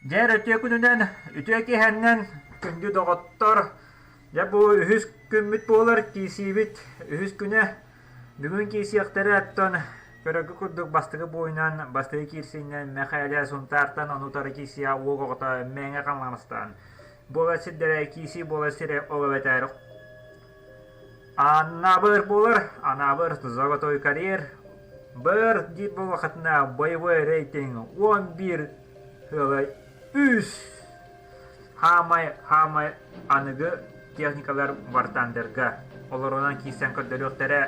Дьэ, үтүө күнүнэн, үтүө киэһэннэн, күндү доҕоттор! Дьэ, бу үһүс күммүт буолар, киирсиибит үһүс күнэ. Бүгүн киирсиэхтэрэ оттон көрөргө курдук бастакы буойунан, бастакы киирсиинэн Мэхээлэ Сунтаартан ону утары киирсиэ уол оҕото Мэҥэ Хаҥаластан. Буолар сирдэрэ киирсии буолар сирэ ол эбэтэр Анаабыр буолар, Анаабыр золотой карьер, Быр диир буоллаххытына боевой рейтинг 11 ыала үс хаамай хаамай аныгы техникалар Вартандерга олорунан киирсэн көрдөрүөхтэрэ.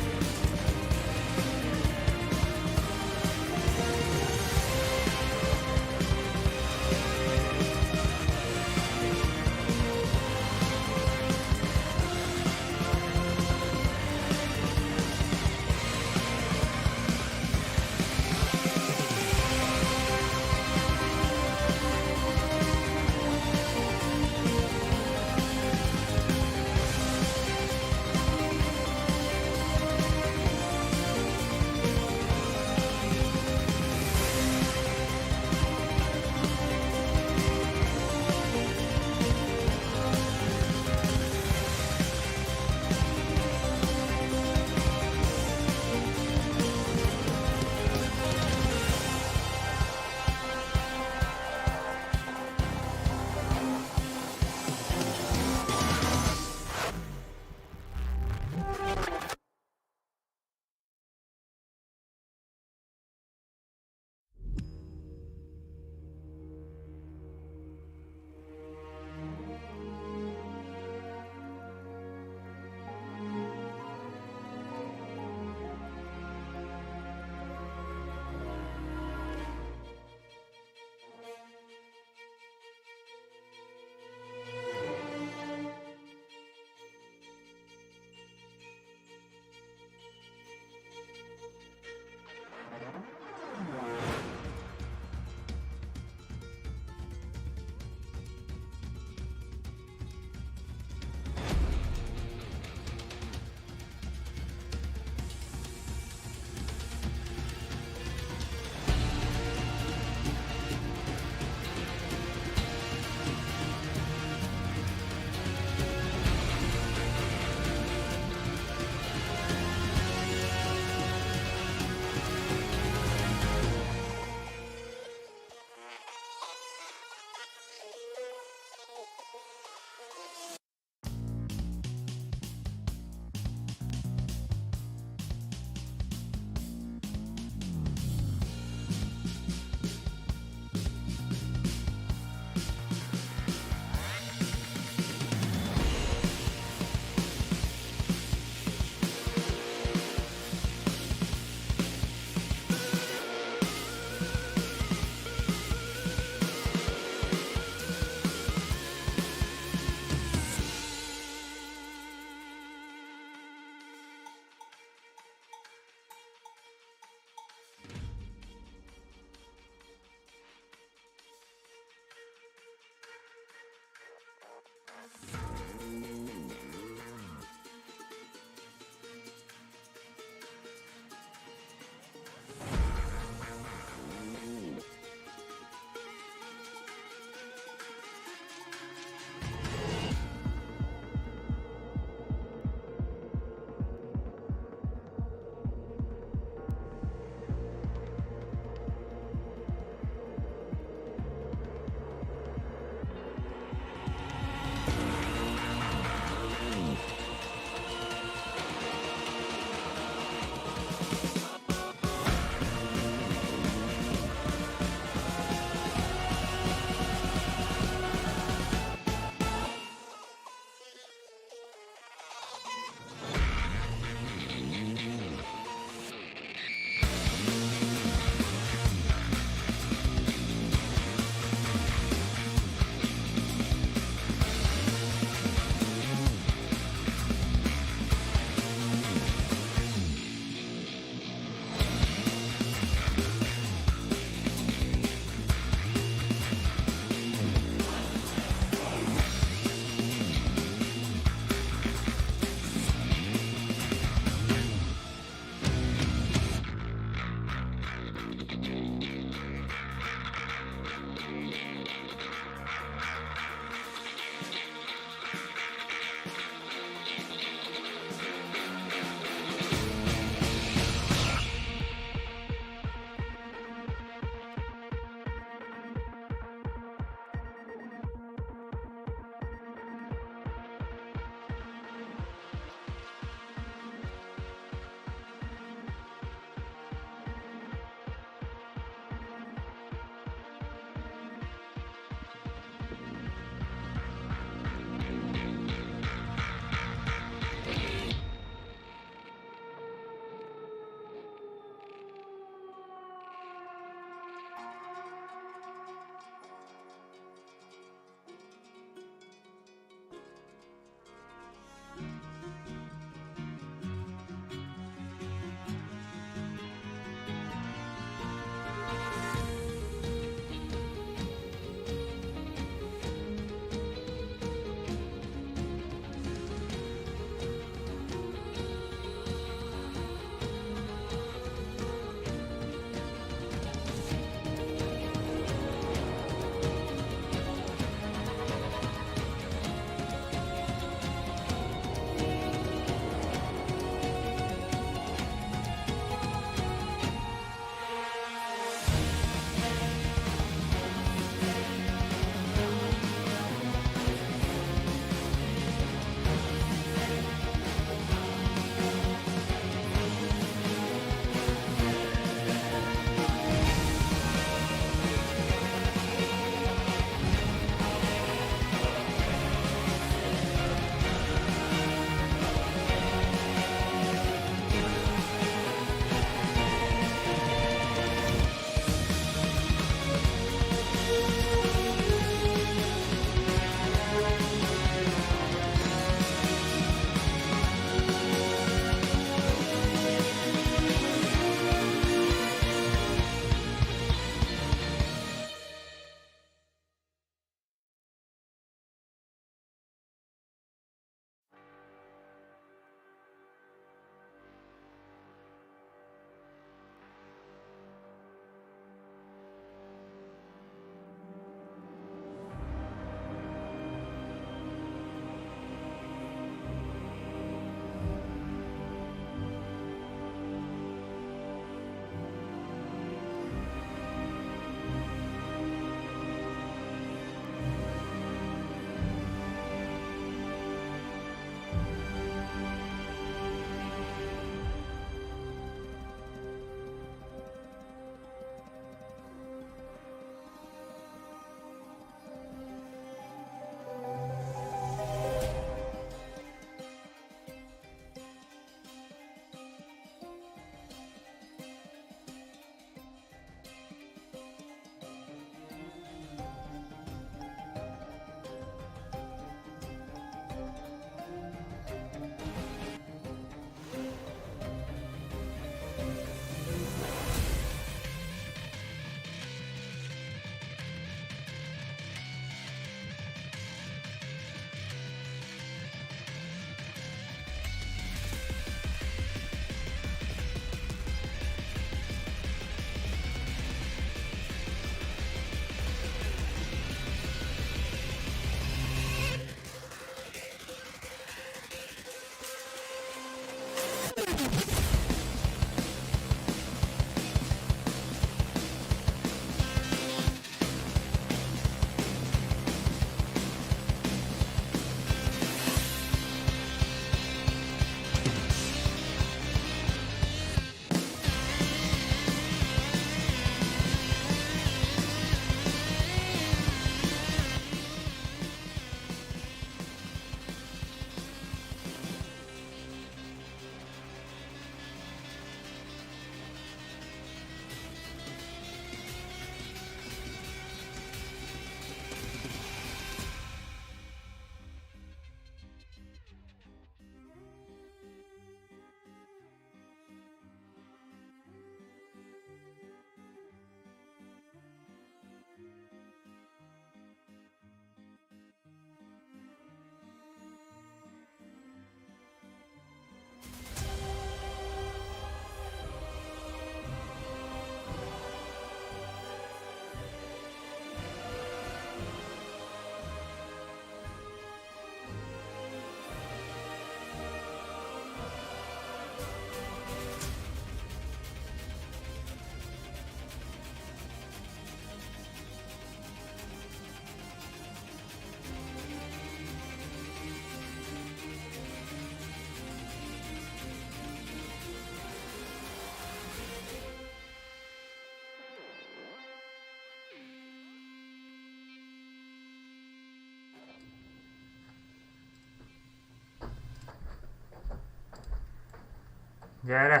Дьээрэ,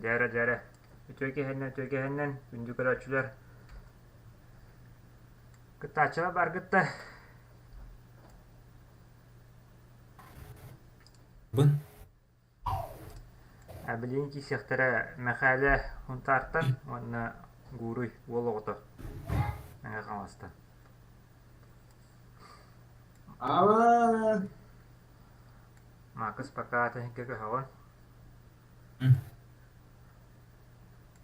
дьээрэ, дьээрэ, үтүө киэһэннэн, үтүө киэһэннэн, күндү көрөөччүлэр, кыттааччылар бааргыт да? Бын Билигин киирсиэхтэрэ Мэхээлэ Һунтаартан уонна Гууруй уол оҕото Мэҥэ Хаҥаластан. Аава! Маакыс пока тэһиккэ көһөҕүн.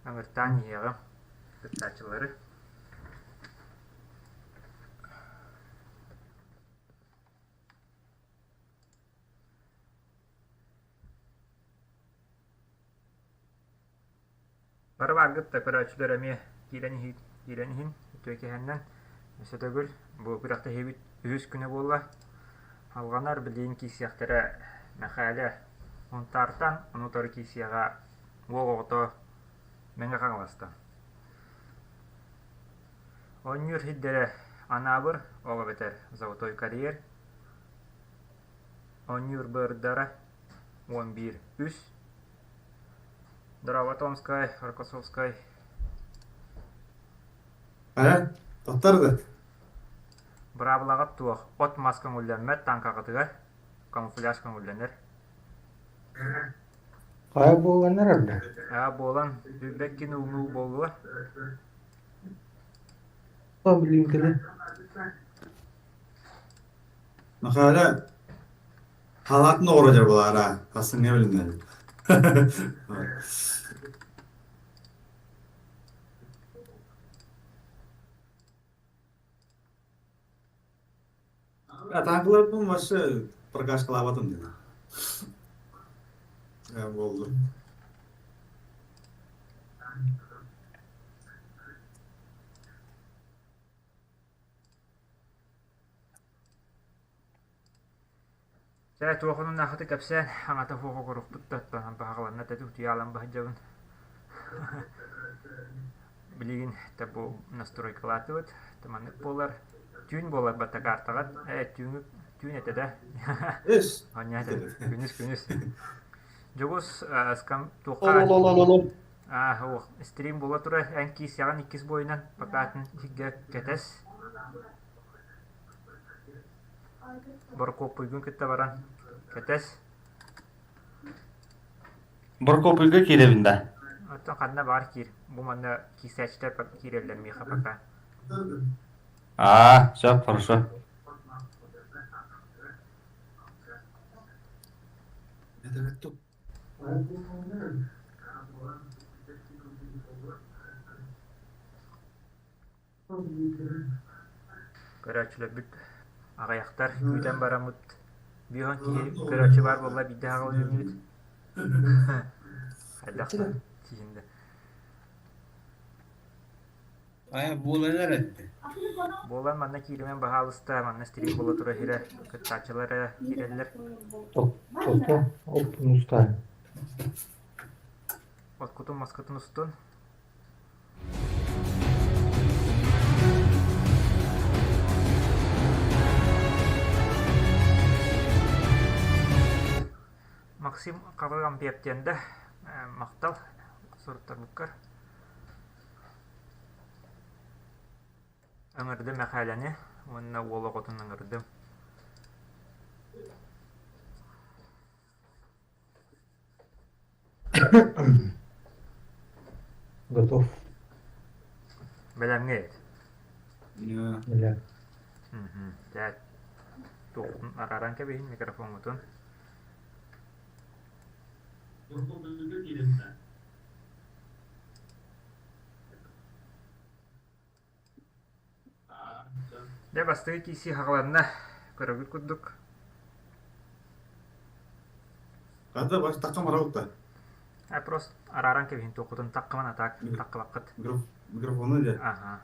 Ыҥыртаан иһиэҕим кыттааччылары. Бары бааргыт да көрөөччүлэр эмиэ киирэн иһин, киирэн иһин үтүө киэһэннэн өссө төгүл бу күрэхтэһиибит үһүс күнэ буолла. Алҕанар билигин киирсиэхтэрэ Мэхээлэ Мунтаартан, ону утары киирсиэҕэ уол оҕото Мэҥэ Хаҥаластан. Оонньуур сирдэрэ Анаабыр, ол эбэтэр Золотой карьер, Оонньуур быардара 11 үс Здорово, Томскай, Рокоссовскай. Хайа, тоттор да? Быраабылаҕыт туох? От-мас көҥүллэммэт тааҥкаҕытыгар камуфляж көҥүллэнэр. Хайа буоланнар эрдэ? Аа буолан, билбэккин уунуу буолуо. Блин, Махаля халаатын оҕоро дьэ буолаара, хасыҥҥа билиннэр. Атаакыларбын вообще прокачкалаабатым дии. Э, буолду. Чэ, туох онуннаахыты кэпсээн, аҥата суох окурукпут да оттон баһаҕаланна да утуйаалан баһыдьабын. Билигин да бу настройкалаатыбыт, маннык буолар. Түүн буолар батта картаҕыт, ээ түүҥү түүн этэ да. Эс. Онньа күнүс күнүс. Дьугус скам туохха аа стрим буола турар эн киирсэҕин иккис буойунан пока атын сиргэ кэтэс. Борокуоппуйгун кытта баран кэтэс. Борокуоппуйга киирэбин да? Оттон ханна баар киир. Бу манна киирсээччилэр киирэллэр миэхэ пока. Аа, все, хорошо. Көрөөччүлэрбит аҕыйахтар күүтэн бараммыт биһон киһи көрөөччү баар буолла биирдэ аҕалыыбыт хайдах да тиийиннэ Айа буолан эрэллэр. Буолан манна кииримэн баһаалыста манна стрим буола тура иһирэ кыттааччылар эрэ киирэллэр Ото оттун устаайын. Откутун маскытын устун Максим Хабыргампиев да махтал суруттарбыккар. Ыҥырдым Мэхээлэни уонна уол оҕотун ыҥырдым. Готов. Бэлэмҥэ эт. Бэлэм. Дьэ, туохпун арааран кэбиһин микрофоҥҥутун. Дьэ, бастакы киирсии хаҕыланна, көрөбүт курдук. Хата бас такка мараута. А просто арааран кэбиһин туоххутун таккаман атаак таккалаккыт. Микрофону дьэ. Аха.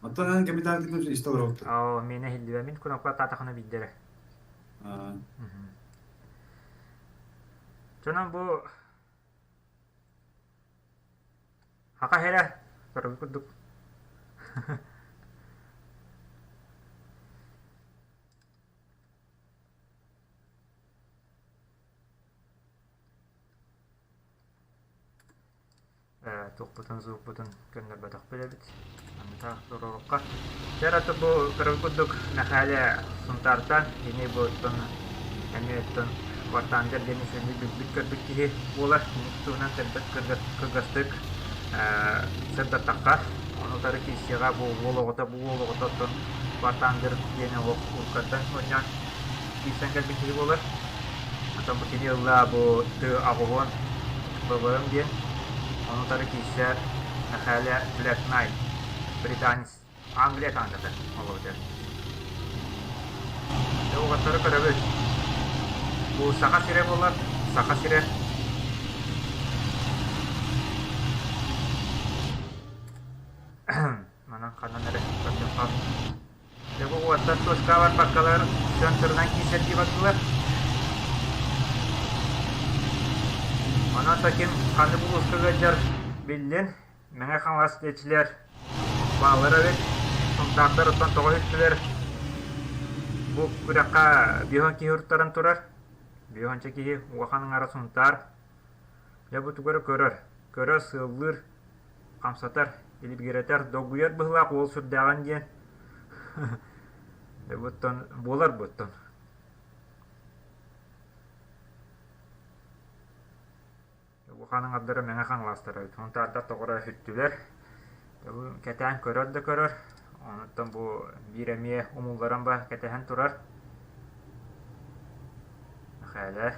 Оттон эн капитан кытын истэ олоробут. Оо, миэнэ иһиллибэ. Мин кнопка таатахына биирдэрэ. Дьонон бу Хака иһэрэ көрөргө курдук Туохпутун звукпутун көннөрбөтөхпүт эбит. Анныта туруорукка. Дьэ аты бу көрөр курдук Мэхээлэ Сунтаартан кини бу оттон эмиэ оттон Вартаангер диэн үчүгэйдик билбит-көрбүт киһи буолар. Кини туһунан сырдык кылгастык сырдаттахха, ону утары киирсиэҕэ бу уол оҕото, бу уол оҕото оттон Вартаангер диэн олох уруккаттан оонньоон киирсэн кэлбит киһи буолар. Оттон бу кини ылла бу тыы 80 БВМ диэн, ону утары киирсэр Мэхээлэ Black Knight, британец Англия таҥарата олордо. Дьэ уолаттары көрөбүт. Бу Саха сирэ буолар, Саха сирэ. Манан ханан эрэ көрдөххө. Дьэ бу уолаттар точка барбаккалар центрынан киирсэрдии бардылар. Онон таким ханнык улууска ыалдьар биллин. Мэҥэ Хаҥалас диэччилэр бааллар эбит. Сунтаардар оттон тоҕо үттүлэр? Бу күрэххэ биһон киһи уруттаран турар. Биһонча киһи улахан аҥара Сунтаар. Дьэ бу тугу эрэ көрөр. Көрөр, сыаллыыр, хамсатар, илибигирэтэр, долгуйар быһыылаах уол сүрдээҕин диэн. Дьэ бу оттон буолар бу оттон. Улахан аҥардара Мэҥэ Хаҥаластара эбит. Хунтаардар тоҕо эрэ сүттүлэр. Кэтээн көрөр да көрөр. Онуттан бу биир эмиэ умулларан ба кэтэһэн турар. Мэхээлэ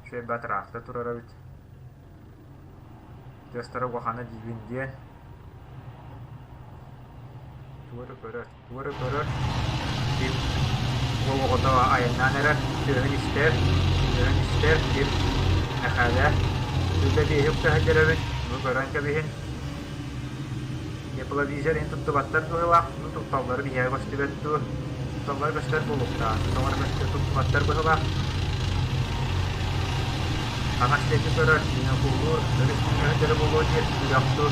үчүгэй батыраахта турар эбит. Тыастара улахана диибин диэн. Тугу эрэ көрөр. Тугу эрэ көрөр, ким уол оҕото айаннаан эрэр, тыаһын истэр, тыаһын истэр, ким Мэхээлэ сүүрбэ биэһи укта сылдьар эбит, бу көрөн кэбиһин. Тепловизор иһин туттубаттар быһыылаах, ну тутталлара биһиэхэ көстүбэт дуу, тутталлара көстөр буолуохтаах, тоҕо эрэ көстөр туттубаттар быһыылаах. Хаҥас диэки көрөр, бинокуллуур, өрүс нөҥүө буолуо диир, үрэх дуу.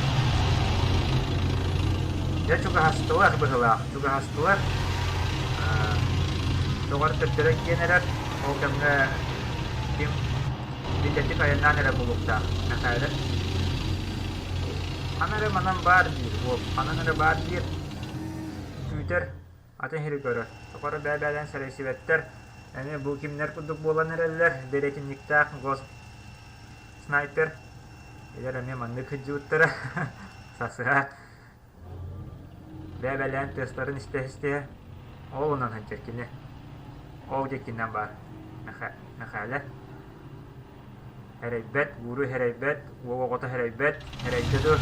Дьэ чугаһастылар быһыылаах, чугаһастылар. Доҕор төттөрү киэн эрэр, ол кэмҥэ ким биллэтик айаннаан эрэ буолуохтаах Мэхээлэ. Ханна эрэ манан баар диир уол, ханан эрэ баар диир, күүтэр, атын сири көрөр. Тохоро бэйэ-бэйэлэрин сэрэйсибэттэр, эмиэ бу кимнэр курдук буолан эрэллэр, дэриэтинньиктээх гос снайпер. Илэр эмиэ маннык сылдьыбыттара. Сасыһа бэйэ-бэйэлэрин тыастарын истэ-истэ ол онон сылдьар кини. Ол диэкинэн баар Мэхээлэ. Эрэйбэт, бууру эрэйбэт, уол оҕото эрэйбэт, эрэйдэ дуо?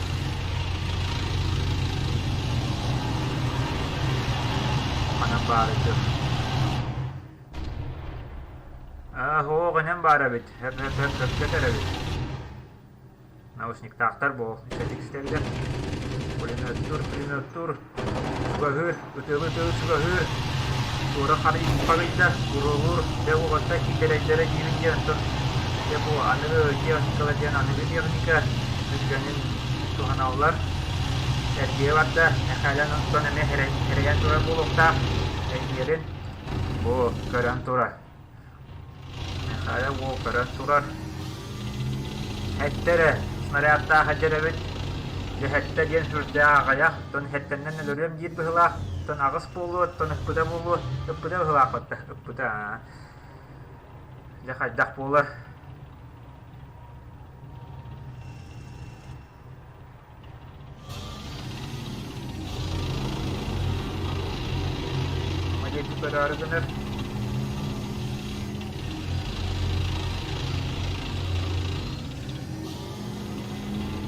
Ханан баарый дуу? Аа, һуох инэн баар эбит, һөп-һөп-һөп сөпкө этэр эбит. Наушниктаахтар буол, итэтик истэллэр. Пулеметтуур, пулеметтуур, чугаһыыр, ытыалы-ытыалы чугаһыыр. Туора харыйда, буруолуур, дьэ уолаттар киитэрэйдэрэ диибин диэн оттон дьэ бу аныгы техникалар диэн аныгы техника түргэнин туһаналлар. Эргийэ барда, Мэхээлэн онтон эмиэ эрэйэн турар буолуохтаах. Эргийэрин бу көрөн турар. Михаил уол көрөн турар. Эттэ эрэ, снарядтаах эдэр эбит. Дьэ эттэ диэн сүрдээх аҕыйах, оттон эттэннэн өлөрүөм диир быһыылаах, оттон аҕыс буолуо, оттон ыппыта буолуо, ыппыта быһыылаах батта, ыппыта аа. Дьэ хайдах буолар? Уҥа диэки көрөөрү гынар.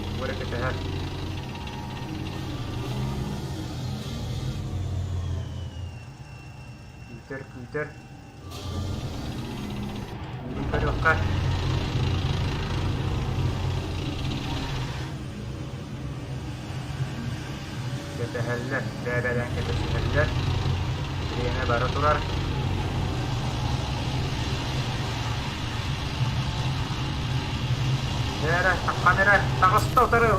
Тугу эрэ кэтэһэр. Күүтэр, күүтэр. Бүгүн көрүөххэ. Кэтэһэллэр, бэйэ-бэйэлэрин кэтэсиһэллэр. Бириэмэ бара турар. Эрэ, таххан эрэ, таҕыста утары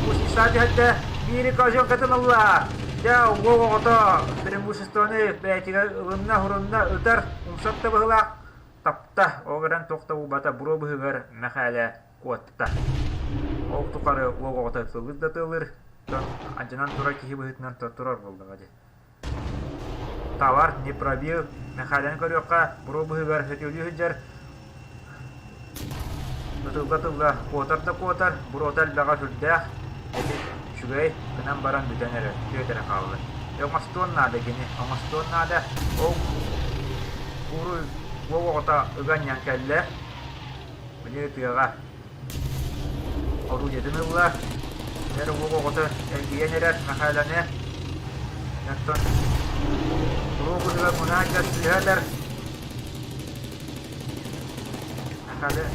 Устиса түһэрдэ, биири козелкатын ылла. Дьэ, уол оҕото преимуществоны бэйэтигэр ылынна, хурунна, ытар, умсар да быһыылаах, тапта, ол эрэн туох да буолбата, буруо быһыгар Мэхээлэ куотта. Ол тухары уол оҕото ытыллыр да ытыллыр, дьон алдьанан турар киһи быһыытынан турар буоллаҕа дии. Товар не пробил, Мэхээлэни көрүөххэ, буруо быһыгар сөтүөлүү сылдьар, ытылла-ытылла куотар да куотар, буруота элбэҕэ сүрдээх, эти үчүгэй гынан баран бүтэн эрэр, түөт эрэ хаалла. Оҥостуон наада кини, оҥостуон наада. Ол кууру уол оҕото ыга анньан кэллэ, били тыаҕа Орудиетын ылла, эр уол оҕото эргийэн эрэр Мэхээлэни оттон куруук быһыгар мунаан дьэ сыыһа этэр Мэхээлэ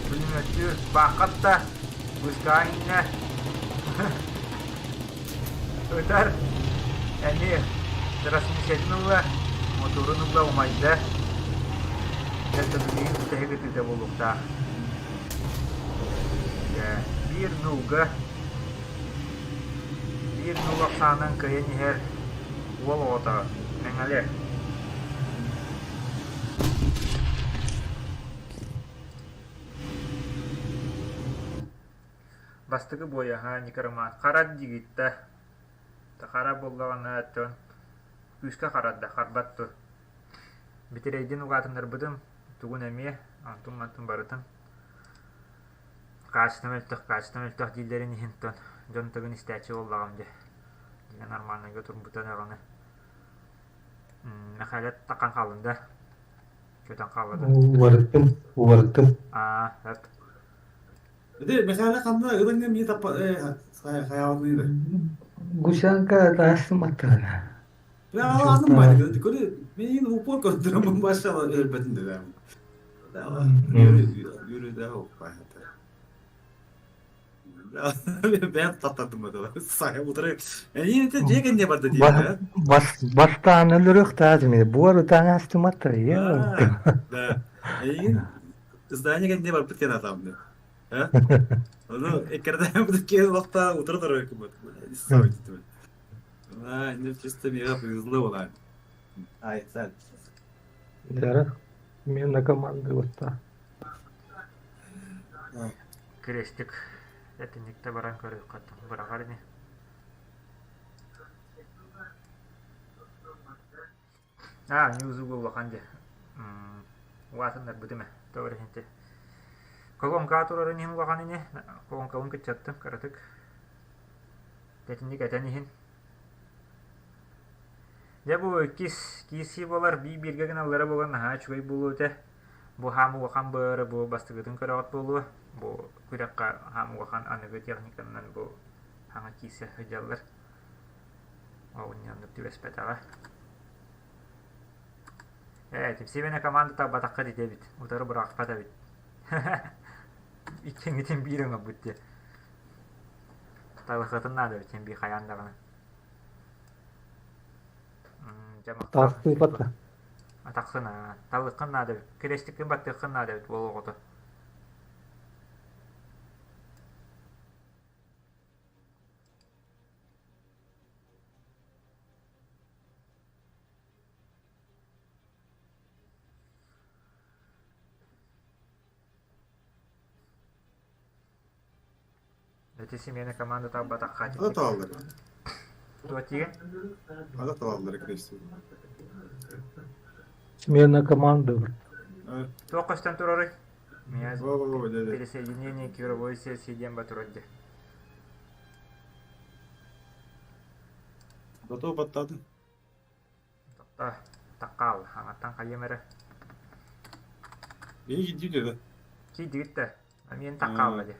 бүлүмүөттүүр бааххат да быыскаҕа иҥнэ Ытар эмиэ трансмиссиятын ылла, мотуорун ылла умайда. Дьэ билигин бүтэһик ытыыта буолуохтаах. Дьэ, биир нулга биир нул ахсаанынан кыайан иһэр уол оҕото Мэҥэлэ. Бастакы буойаһа Никарымаан харат дьигиттэ, хара буоллаҕына дьон күүскэ харарда, харбат дуо Бүтүрэйдин угаатыннарбытым, тугун эмиэ, онтун-мантын барытын хаачыстыба мөлтөх, хаачыстыба мөлтөх дииллэрин иһин тон дьон тыгын истээччи буоллаҕым дии. Дьиҥэ нормальнайга турбута даҕаны. Мэхээлэ таххан хааллын да? Көтөн хаалла да? Уларыттым, уларыттым. Аа, эт. Ити Мэхээлэ ханна ылыҥҥа мии таппа хайаалныыра. Гусянка таастыматтана. Атын баайдык. Көрү миин упор көрдөрөмүн башала өлбөтүн да. Yürü de hoppa. Бэйэм таптардым бата. Саха утары. Эйиин ити дьиэ кэннэ барда диэн. Бас бастаан өлөрүөхтаатым буор ытаан астыматтар. Да. Эйиин здание кэннэ барбыт диэн атаамды. Ону эккирдээбит киһи олохто утары турар кыммыт. А, не чисто миэхэ повезло была. Ай, сәл. Да, мен на команды вот Крестик этинникте баран көрүөххэ быраҕар ини. Аа, ньуузуга улахан дьэ. Улаатыннарбытым ээ, тоҕо эрэ иһинти. Колонкаҕа турарын иһин улахан ини, колонкабын кыччаттым кыратык. Итинник этэн иһин. Дьэ бу иккис киирсии буолар, биир-бииргэ гыналлара буолан наһаа үчүгэй буолуо этэ. Бу хаам улахан быары бу бастакытын көрөҕүт буолуо. Бу күрэххэ хаам улахан аныгы техниканан бу хаҥа киирсэ сылдьаллар. Оҕунньаннык түбэспэтэҕэ. Ээ, Типсибэнэ команда талбатахха ити эбит. Утары бырахпат эбит. Иккиҥҥитин биир оҥорбут дии. Талыхатын наада эбит син биир хайаан даҕаны. Дьэ махтал. Тахсыыпата. Атаххын аа, талыххын наада эбит. Крестиккин баттыаххын наада эбит уол оҕото. Эти семейная команда талбатахха Ада талаллар. Туох тиийэн? Ада талаллар крестик. Смена команды. Туох көстөн турарый? Меня Во-во-во, дядя. пересоединение к игровой сессии диэн батырар дии. Готов баттаатын. Тохто, таккаал, хаҥаттан хайыам эрэ. Бэйи киирдибит да. Киирдигит да, миэн таккаалла дии.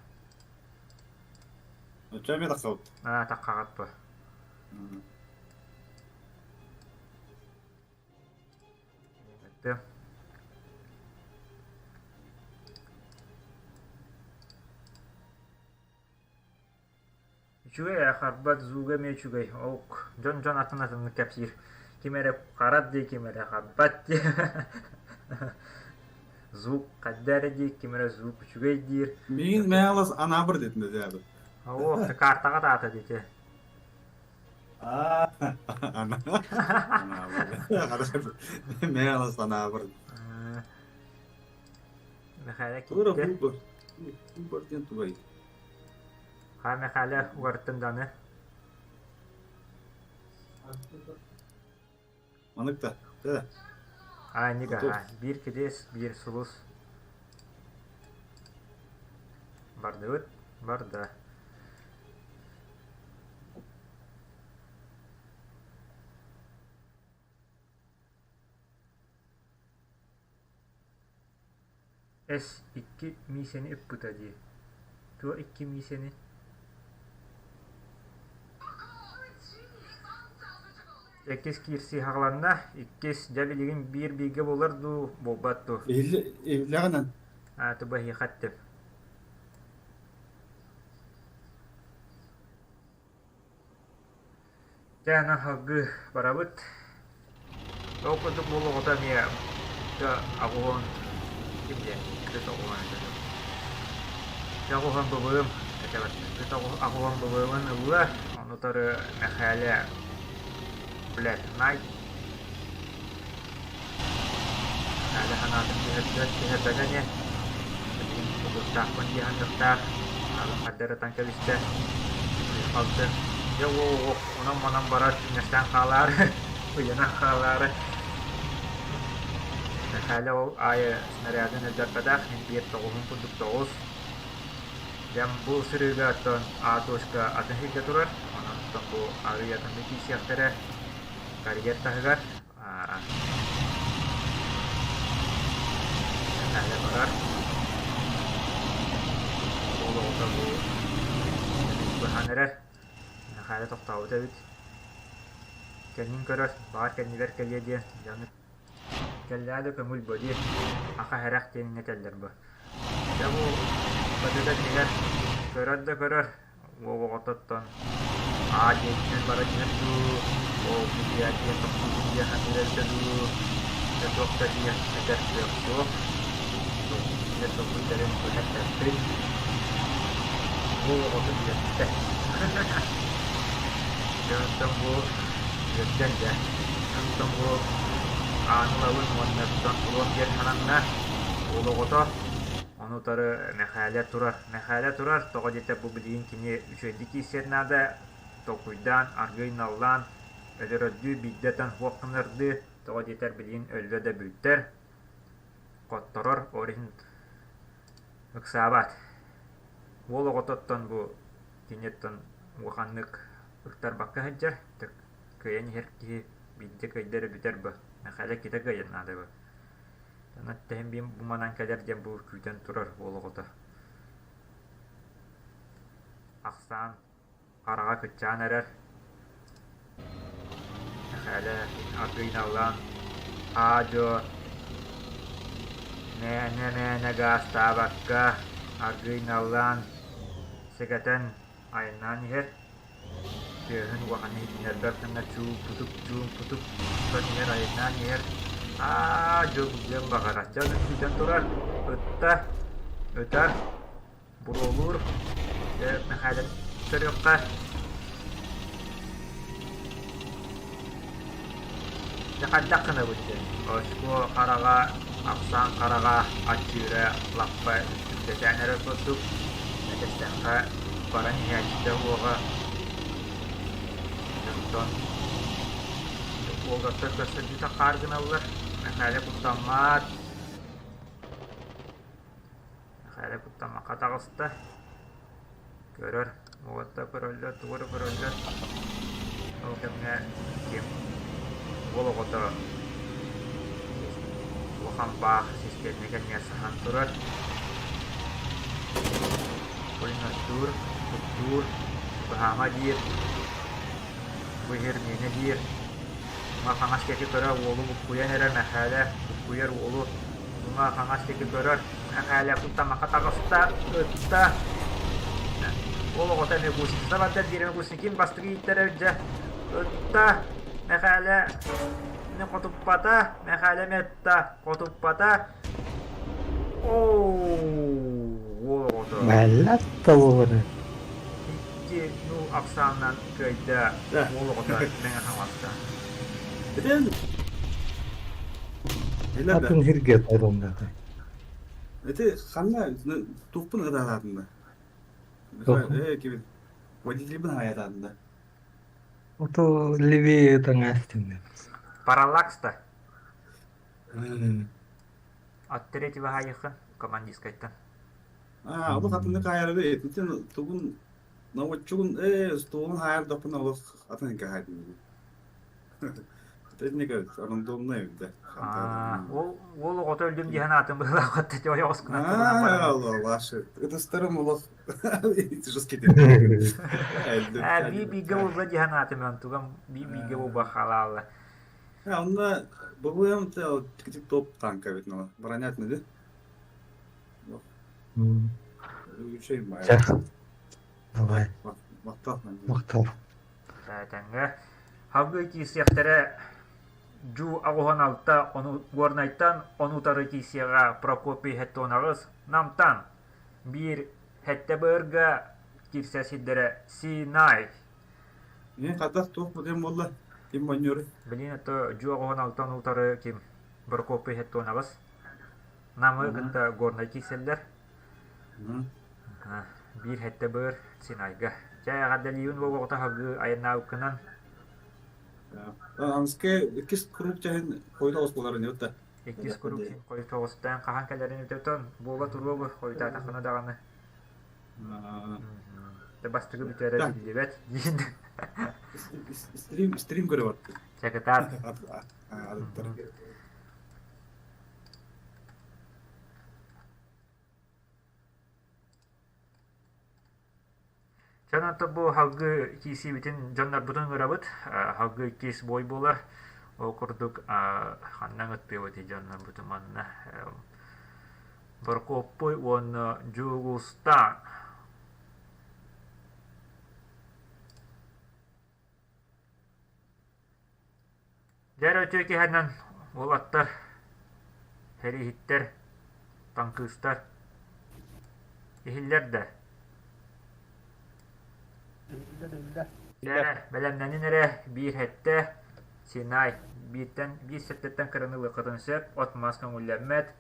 Оччо эмиэ тахсабыт. Аа, таккаҕыт бу. Өттө. Үчүгэй ээ, харбат зууга эмиэ үчүгэй. Ок, дьон-дьон атын-атыннык кэпсиир. Ким эрэ харат дии, ким эрэ харбат дии. Звук хайда эрэ дии, ким эрэ звук үчүгэй диир. Миигин мэхэлас анаабыр диэтин дэ Оо, картаҕа таата диэти. Аа, анаабыр. Мэхэлас анаабыр. Мэхээлэ Тура киирдэ. Хубар. Хубар диэн тугай? Хаа Мэхээлэ угартын даны. Манык да. Да. Аа, инник аха. Биир кидиэс, биир сулус. Бардыбыт, барда. Эс, икки миисэни ыппыта дии. Туо икки миисэни? Иккис киирсии хаҕыланна, иккис дьэ билигин биир бииргэ буолар дуу, буолбат дуу? Иһиллэҕинэн. Аа, туба эһиэхэ эттим. Дьэ, аны салгыы барабыт. Ол курдук буол оҕото эмиэ аҕуһун ким диэн кыыс оҕуһун этэ Аҕуһун быбыым этэ кыыс аҕуһун быбыымын ылла, ону утары Мэхээлэ Black Knight Мэхээлэ санаатын түһэрбэт түһэрбэтэ ини билигин тутуктаахпын дии саныахтаах аҕам хардары ытан кэбистэ халты дьэ уо онон-манан барар түҥнэстээн хаалаары ыйанан хаалаары Мэхээлэ ол аайы снарядын өллөрбөтөх мин биир тоҕуһун курдук тоҕус Дьэм бу сырыыга оттон А точка атын сиргэ турар, онон оттон бу арыый атыннык киирсиэхтэрэ карьер таһыгар Мэхээлэ барар. Уол оҕото бу быһан эрэр. Мэхээлэ тохтообут эбит. Кэннин көрөр, баҕар кэннигэр кэлиэ диэн дьону кэллээ да көҥүл бо диир. Аха эрэх диэҥҥэ этэллэр бу. Дьэ бу бадыга иннигэр көрөр да көрөр, уол оҕототтон аа диэбитинэн баран иһэр дуу, ол билиэ диэн тохтуубун диэн саныыр эбитэ дуу, дьэ туох да диэн этэр кыах суох. Кинилэр толкуйдарын быһа эппэппин. Уол оҕотун үөртэ. Дьэ онтон бу үөрдэн дьэ. Онтон бу ааны ылабын уонна тутан туруом диэн сананна. Уол оҕото ону утары Мэхээлэ турар. Мэхээлэ турар, тоҕо диэтэр бу билигин кини үчүгэйдик киирсиэн наада, толкуйдаан, аргыый наллаан, өлөрөрдүү биирдэ тан суох гынардыы, тоҕо диэтэр билигин өллө да бүттэр, хотторор, ол иһин ыксаабат. Уол оҕототтон бу киниттэн улаханнык ыктарбакка сылдьар, кыайан иһэр киһи биирдэ кыайда эрэ бүтэр бу. Мэхээлэ китэ кыайан наада бу. Онон тэһин биим бу манан кэлэр диэн бу күүтэн турар уол оҕото. Ахсаан хараҕа кыччаан эрэр. Мэхээлэ аргыйналлаан аа-дьуо мээнэ-мээнэ гаастаабакка аргыйналлаан сэгэтэн айаннаан иһэр. Тыаһын улаханнык иһитиннэрбэт гына чуумпутук чуумпутук устан иһэр, айаннаан иһэр. Аа-дьуо быгыан баҕарар. Дьэ ону күүтэн турар. Ытта, ытар. Буруолуур Мэхээлэ көрүөххэ Дьэ хайдах гынабыт диэн очко хараҕа, ахсаан хараҕа аччыыра лаппа үрдэтээн эрэр курдук этистэххэ баран иһээччитэ уоҕа Онтон уолаттар көрсөрдүүтэ хаар гыналлар Мэхээлэ куттаммат Мэхээлэ куттаммакка таҕыста. Көрөр, уолаттар көрөллөр, тугу эрэ көрөллөр. Ол кэмҥэ ким уол оҕото улахан баах систиэннэ кэннигэр саһан турар. Пулеметтуур, туттуур, быһаама диир, бу иһэр миэнэ диир. Уҥа-хаҥас диэки көрө уолу буккуйан эрэр Мэхээлэ буккуйар уолу уҥа-хаҥас диэки көрөр Мэхээлэ куттаммакка таҕыста, ытта. Уол оҕото эмиэ гусеница барда диир эмиэ гусеникин бастакы ииттэрэ дьэ ытта. Мэхээлэ хотуппата, Мэхээлэ эмиэ ытта, хотуппата. Оо, уол оҕото. Бэллэт буолар. Икки ну ахсаанынан кыайда уол оҕото Мэҥэ Хаҥаласта. Атын сиргэ тойоннордо. Ити ханна тухпун ытаатаатынна? Э кибин. Водительбын хаайатаатым да. Ото левее таҥаастын. Параллакс-та. От третьего хаайыххын командирскайтан. Аа, олох атыннык хаайарбы этитин тугун наводчугун ээ столун хаайардахпына олох атын хаайдым. Техника рандомная эбит да. Аа, ол уол оҕото өлдүм диэн аатын быһыылаах отто ойоҕоскунан тылынан баран. Аа, ваши ытыстарым олох жесткий Аа, би бигэ буолла диэн аатым онтугам би бигэ буолба халаалла. Онно БВМ топ танк эбит бронятный да? Давай. Махтал. Махтал. Тэҥҥэ Халгыы киирсиэхтэрэ Дьуу 86 ону Горнайтан ону утары киирсиэҕэ Прокопий 78 Намтан биир сэттэ быырга киирсэр сирдэрэ Синай. Мин хатах туох бутен буолла? Ким монньуору? Билин это Дьуу 86 ону утары ким Прокопий 78 Намы кытта Горнай киирсэллэр. Биир сэттэ быыр Синайга. Чэ, эҕэрдэлиибин буолуоҕута салгыы айаннаабыккынан. Анскай иккис круг чаһын хойут оҕус буоларын да. Иккис круг син хойут оҕустаан хаһан кэлэрин өтөтөн буола туруо бу хойутаатаххына даҕаны. Дэ бастакы бүтэрэ биллибэт диин. Стрим стрим көрө бардым. Чэ кытаат. Дьон онто бу салгыы киирсиибитин дьоннорбутун ыҥырабыт. Салгыы иккис бой буолар. Ол курдук ханна ыҥыттыыбытый дьоннорбутун манна Борокуоппуй уонна Дьулустаан. Дьэ эрэ үтүө киһинэн уолаттар, сэрииһиттэр, таҥкыыстар иһиллэр да? Иһиллэр, иһиллэр. Дьэ эрэ, бэлэмнэнин эрэ биир сэттэ, Синай, бииртэн биир сэттэттэн кыраны ылыаххытын сөп, от-мас көҥүллэммэт.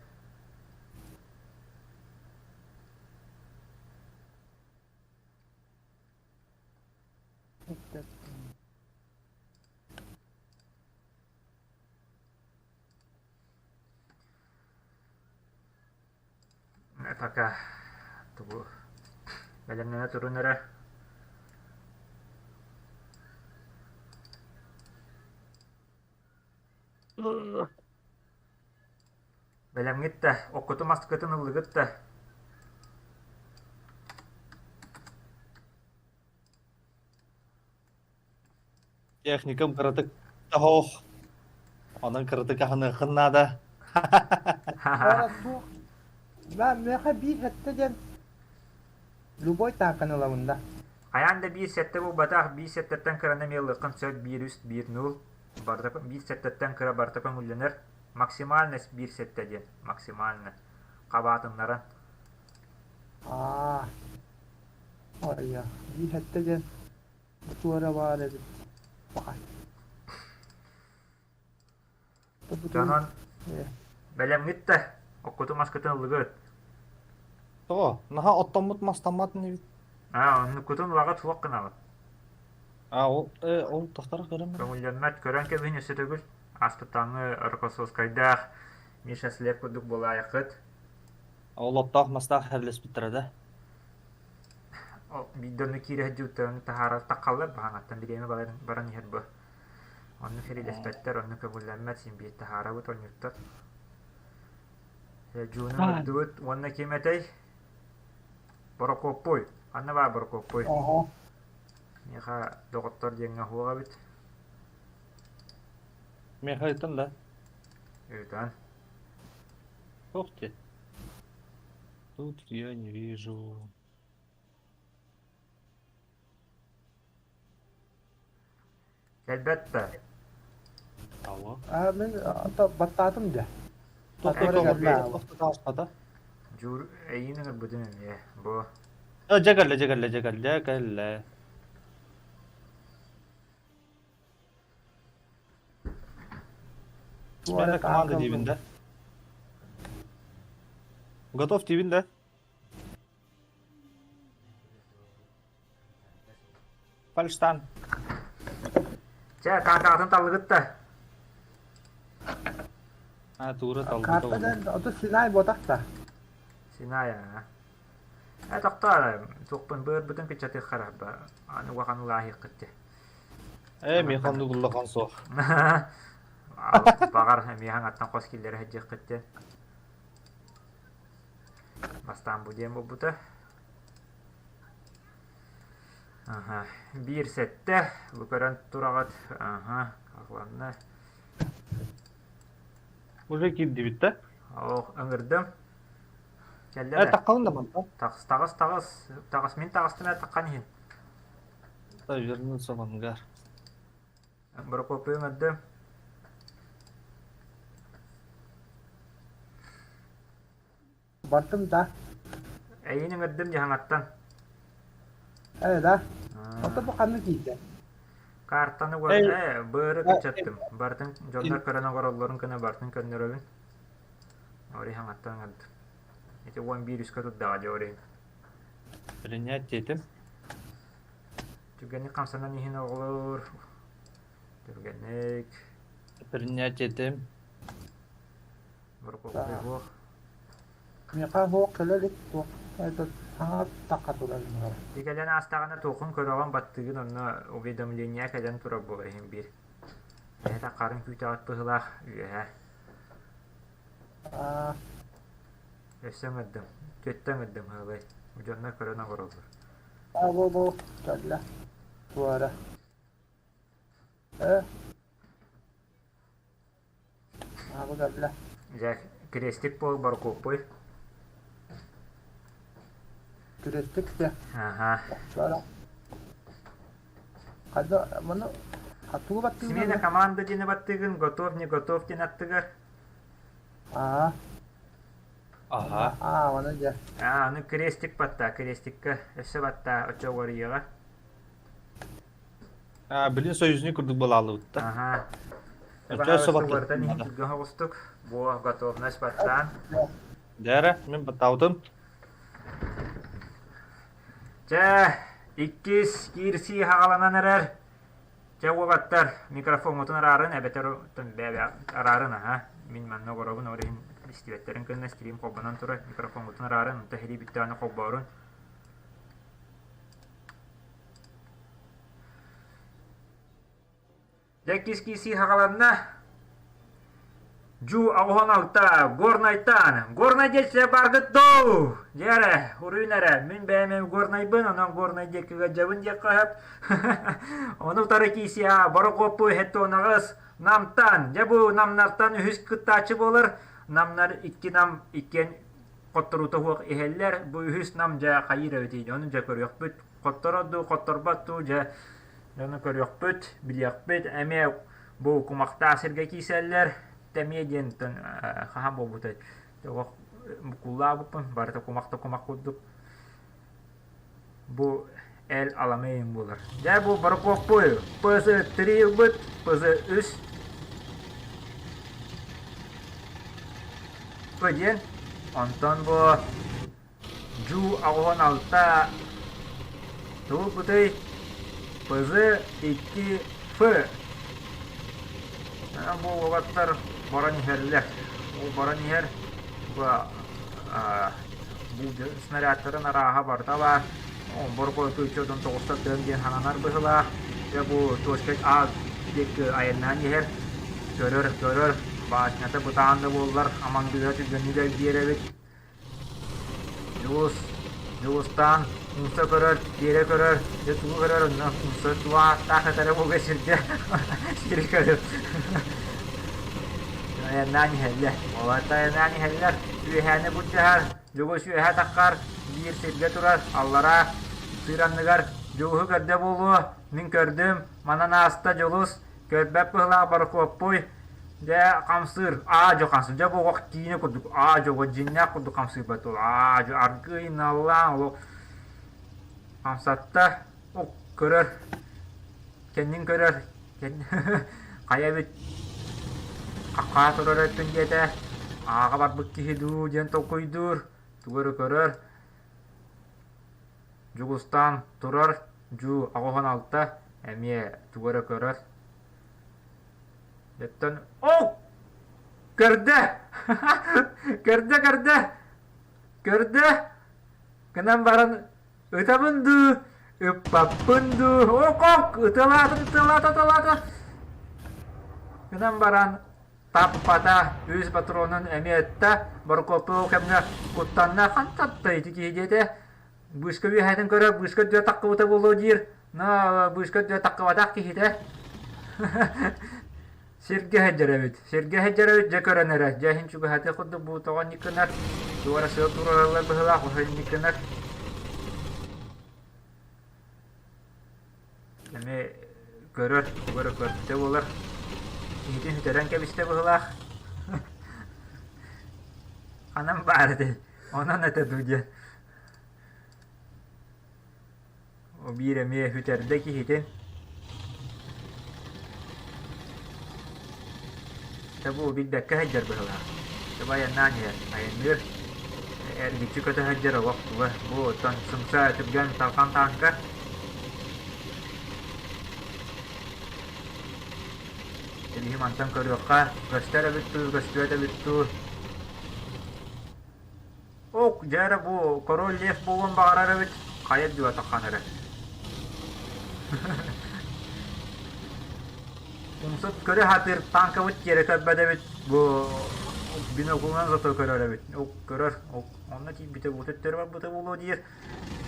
Пока тугу бэлэмнэнэ турун эрэ. Бэлэмҥит да, оккутун маскытын ыллыгыт да. Техникам кыратык таһоох. Онон кыратык аһыныаххын наада. Ора суох. Миэхэ биир сэттэ диэн любой тааҥканы ылабын да. Хайаан да биир сэттэ буолбатах, биир сэттэттэн кыраны эмиэ ылыаххын сөп, биир үс, биир нуул. Барыта биир сэттэттэн кыра барыта көҥүллэнэр. Максимальность биир сэттэ диэн, максимально. Хабаатыннаран. Аа. Айа, биир сэттэ диэн туора баар эбит. Баҕай. Дьонон бэлэмҥит да, оккутун маскытын ыллыгыт. Тоҕо? Наһаа оттоммут мастаммат инибит. Аа, оннуккутун ылаҕыт суох гынаҕыт. А, ол, ол тахтара көрөн Көҥүллэммэт, көрөн кэбиһин өссө төгүл. Ааспыттааҥҥы Рокоссовскайдаах Миша Слеп курдук буолаайаххыт. Ол оттоох мастаах хэрлэспиттэрэ да. Ол биирдэ онно киирэ сылдьыбыттарын таһаарар таххаллар баһаҥаттан бириэмэ баран, баран иһэр бу. Онно сэриилэспэттэр, онно көҥүллэммэт, син биир таһаарабыт онньуттар. Дьууну ыҥырдыбыт уонна ким этэй? Борокуоппуй. Ханна баар Борокуоппуй? Оһо. Миэхэ доҕоттор диэҥҥэ суох эбит. Миэхэ ыытан да. Ыытан. Ух ты. Тут я не вижу. Кэлбэт да. Алло. А мин баттаатым дьэ. Дьуур эйиин ыҥырбытым эмиэ бу. Дьэ кэллэ, дьэ кэллэ, дьэ кэллэ, кэллэ. Смена команды диибин да. Готов диибин да. Фальштан. Чэ, картаҕытын таллыгыт да. А, туура талбыта Карта буолуо. дэн ото Синай буотах да. Синай аа. Э, тохтоо, туохпун быырбытын кыччатыахха эрэ, аны улахан улааһыаххыт дии. Ээ, миэхэ оннук улахан суох. Баҕар, эмиэ хаҥаттан хос киллэрэ сылдьыаххыт диэн. Бастаан бу диэн буолбута. Аха, 1-7, бу көрөн тураҕыт. Аха, ладно. Уже киирдибит да? Ох, ыҥырдым. Кэллэ Э, да. таххалын да мантан. Таҕыс, таҕыс, таҕыс. Таҕыс, мин таҕыстым ээ, таххан иһин. Да, вернуться в ангар. Прокопию ыҥырдым. Бардым да. Эйиин ыҥырдым дьаһаҥаттан. Ээ да. Ото бу ханна киирдэ? Картаны Эй, э, быары э, кыччаттым. Барытын дьоннор көрөн оҥороллорун гына барытын көннөрөбүн. Ори хаҥаттан ыҥырдым. Ити 11 үскэ турдаҕа дьэ ори. Принять этим. Түргэнник хамсанан иһин оҕолор. Түргэнник. Принять этим. Борокуоппай суох. Миэхэ суох кэлэ илик туох этот саҥа тахха турар мыгар. Ти кэлэн аастаҕына туоххун көрөҕүн баттыгын онно уведомление кэлэн турар буолар иһин биир. Эһэ таххарын күүтэҕит быһыылаах үөһэ. Аа Өссө ыҥырдым. Түөттэ ыҥырдым ыалай. Дьоннор көрөн олороллор. аа бу бу кэллэ. Туора. Э аа бу кэллэ. Дьэ, крестик буол Борокуоппуй. Крестик дьэ. Аха. Туора. Хайда маны хатуу баттыгын Смена команда диэни баттыгын, готов, не готов диэн аттыгар. Аа. Аха. Аа, маны дьэ. Аа, аны крестик батта, крестикка өссө батта, оччо уарыйыаҕа. Аа, билин союзник курдук балаалыбытта. Аха. Оччо өссө Баһаалыста иһин баттыгын түргэн оҕустук. Бу готовность баттаан. Дээрэ, мин баттаабытым. Чэ, иккис киирсии хаҕаланан эрэр. Чэ, уолаттар, микрофоҥҥутун араарын эбэтэр араарын аһа. Мин манна олоробун, ол иһин истибэттэрин кэннэ стрим холбонон турар. Микрофоҥҥутун араарын, онто иһирии бүттэҕинэ холбоорун. Дьэ кис-кисии хаҕаланна. Дьуу 86 Горнайтан. Горнай диэччилэр бааргыт дуу? Дьэ эрэ, уруйун эрэ, мин бэйэм Горнайбын, онон Горнай диэки ыалдьабын диэххэ сөп. Ону утары киисиэ Борокуоппуй Хеттонаҕыс Намтан. Дьэ бу Намнартан үһүс кыттааччы буолар. Намнар икки нам иккиэн хотторуута суох иһэллэр. Бу үһүс нам дьэ хайыыр эбитий? Ону дьэ көрүөхпүт. Хотторор дуу, хотторбот дуу, дьэ Дьону көрүөхпүт, билиэхпит. Эмиэ бу кумахтаах сиргэ киирсэллэр. Тэмиэ диэн хаһан буолбутай? Олох буккуллаабыппын, барыта кумах да кумах курдук. Бу Эл Аламейн буолар. Дьэ бу Борокуоппуй ПЗ-3 ылбыт, ПЗ-3 П диэн. Онтон бу Дьуу 86 тугу ылбытый? ПЗ 2 Ф Бу уолаттар баран иһэллэр. Ол баран иһэр бу снарядтарын арааһа барыта баар. Борокуотуйча тоҕуста тыам диэн сананар быһыылаах. Дьэ бу точка А диэки айаннаан иһэр. Көрөр, көрөр. Башнята бытаан да буоллар, амандыыра түргэнник эргийэр эбит. Дьулус, Дьулустаан умса көрөр, тиэрэ көрөр, дьэ тугу көрөр онно умса туһааттаах этэрэ буолуо сиргэ сири көрөр. Айаннаан иһэллэр. Уолаттар айаннаан иһэллэр. Үөһээни былдьаһар, Дьулус үөһэ таххар, биир сиргэ турар, аллараа сыыр анныгар Дьулуһу көрдө буолуо, мин көрдүм, манан ааста Дьулус, Көрбөт быһылаах Борокуоппуй дьэ хамсыыр, аа-дьуо хамсыыр, дьэ бу олох киинэ курдук аа-дьуо дьиҥнээх курдук хамсыырбат ол аа-дьуо аргыый наллаан олох хамсатта, ок көрөр, кэннин көрөр, хайа эбит хаххаа турар өттүн диэтэ, ааҕа барбыт киһи дуу диэн толкуйдуур, тугу эрэ көрөр, Дьулустаан турар. Дьуу 86 эмиэ тугу эрэ көрөр. Оттон оо! Көрдө! Көрдө, көрдө! Көрдө! Гынан баран ытабын дуу, ыппаппын дуу, ок-ок, ыталаата, ыталаата, ыталаата. Гынан баран таппата, үс патронун эмиэ ытта, Борокуоппай ол кэмҥэ куттанна, хантан ити киһи диэтэ. Быыска үөһээтин көрө, быыска үрдүгэр таххыбыта буолуо диир, но быыска үрдүгэр таххыбатах киһитэ. Сиргэ сылдьар эбит, сиргэ сылдьар эбит, дьэ көрөн эрэ, дьэ иһин чугаһатыы курдук бу тоҕо инник гынар, туора сыал туруораллар быһыылаах, оһо инник гынар. Эмиэ көрөр, тугу эрэ көрбүтэ буолар, киһитин сүтэрэн кэбистэ быһыылаах. Ханан баар этэй, онон этэ дуу диэн. Биир эмиэ сүтэрдэ киһитин. Дьэ бу билбэккэ сылдьар быһыылаах. Дьэ бу айаннаан иһэр, айанныыр. Эргиччи көтө сылдьар олох туга. Бу оттон сымса түргэн талхан тааҥка. Билиһи мантан көрүөххэ, көстөр эбит дуу, көстүбэт эбит дуу. Ок, дьэ эрэ бу король лев буолуон баҕарар эбит, хайа диэтэххин эрэ. Умсут көрө сатыыр танкабыт тиэрэ көрбөт эбит, бу биноклунан зато көрөр эбит. Ок, көрөр, ок, онно тиийбитэ бу төттөрү барбыта буолуо диир.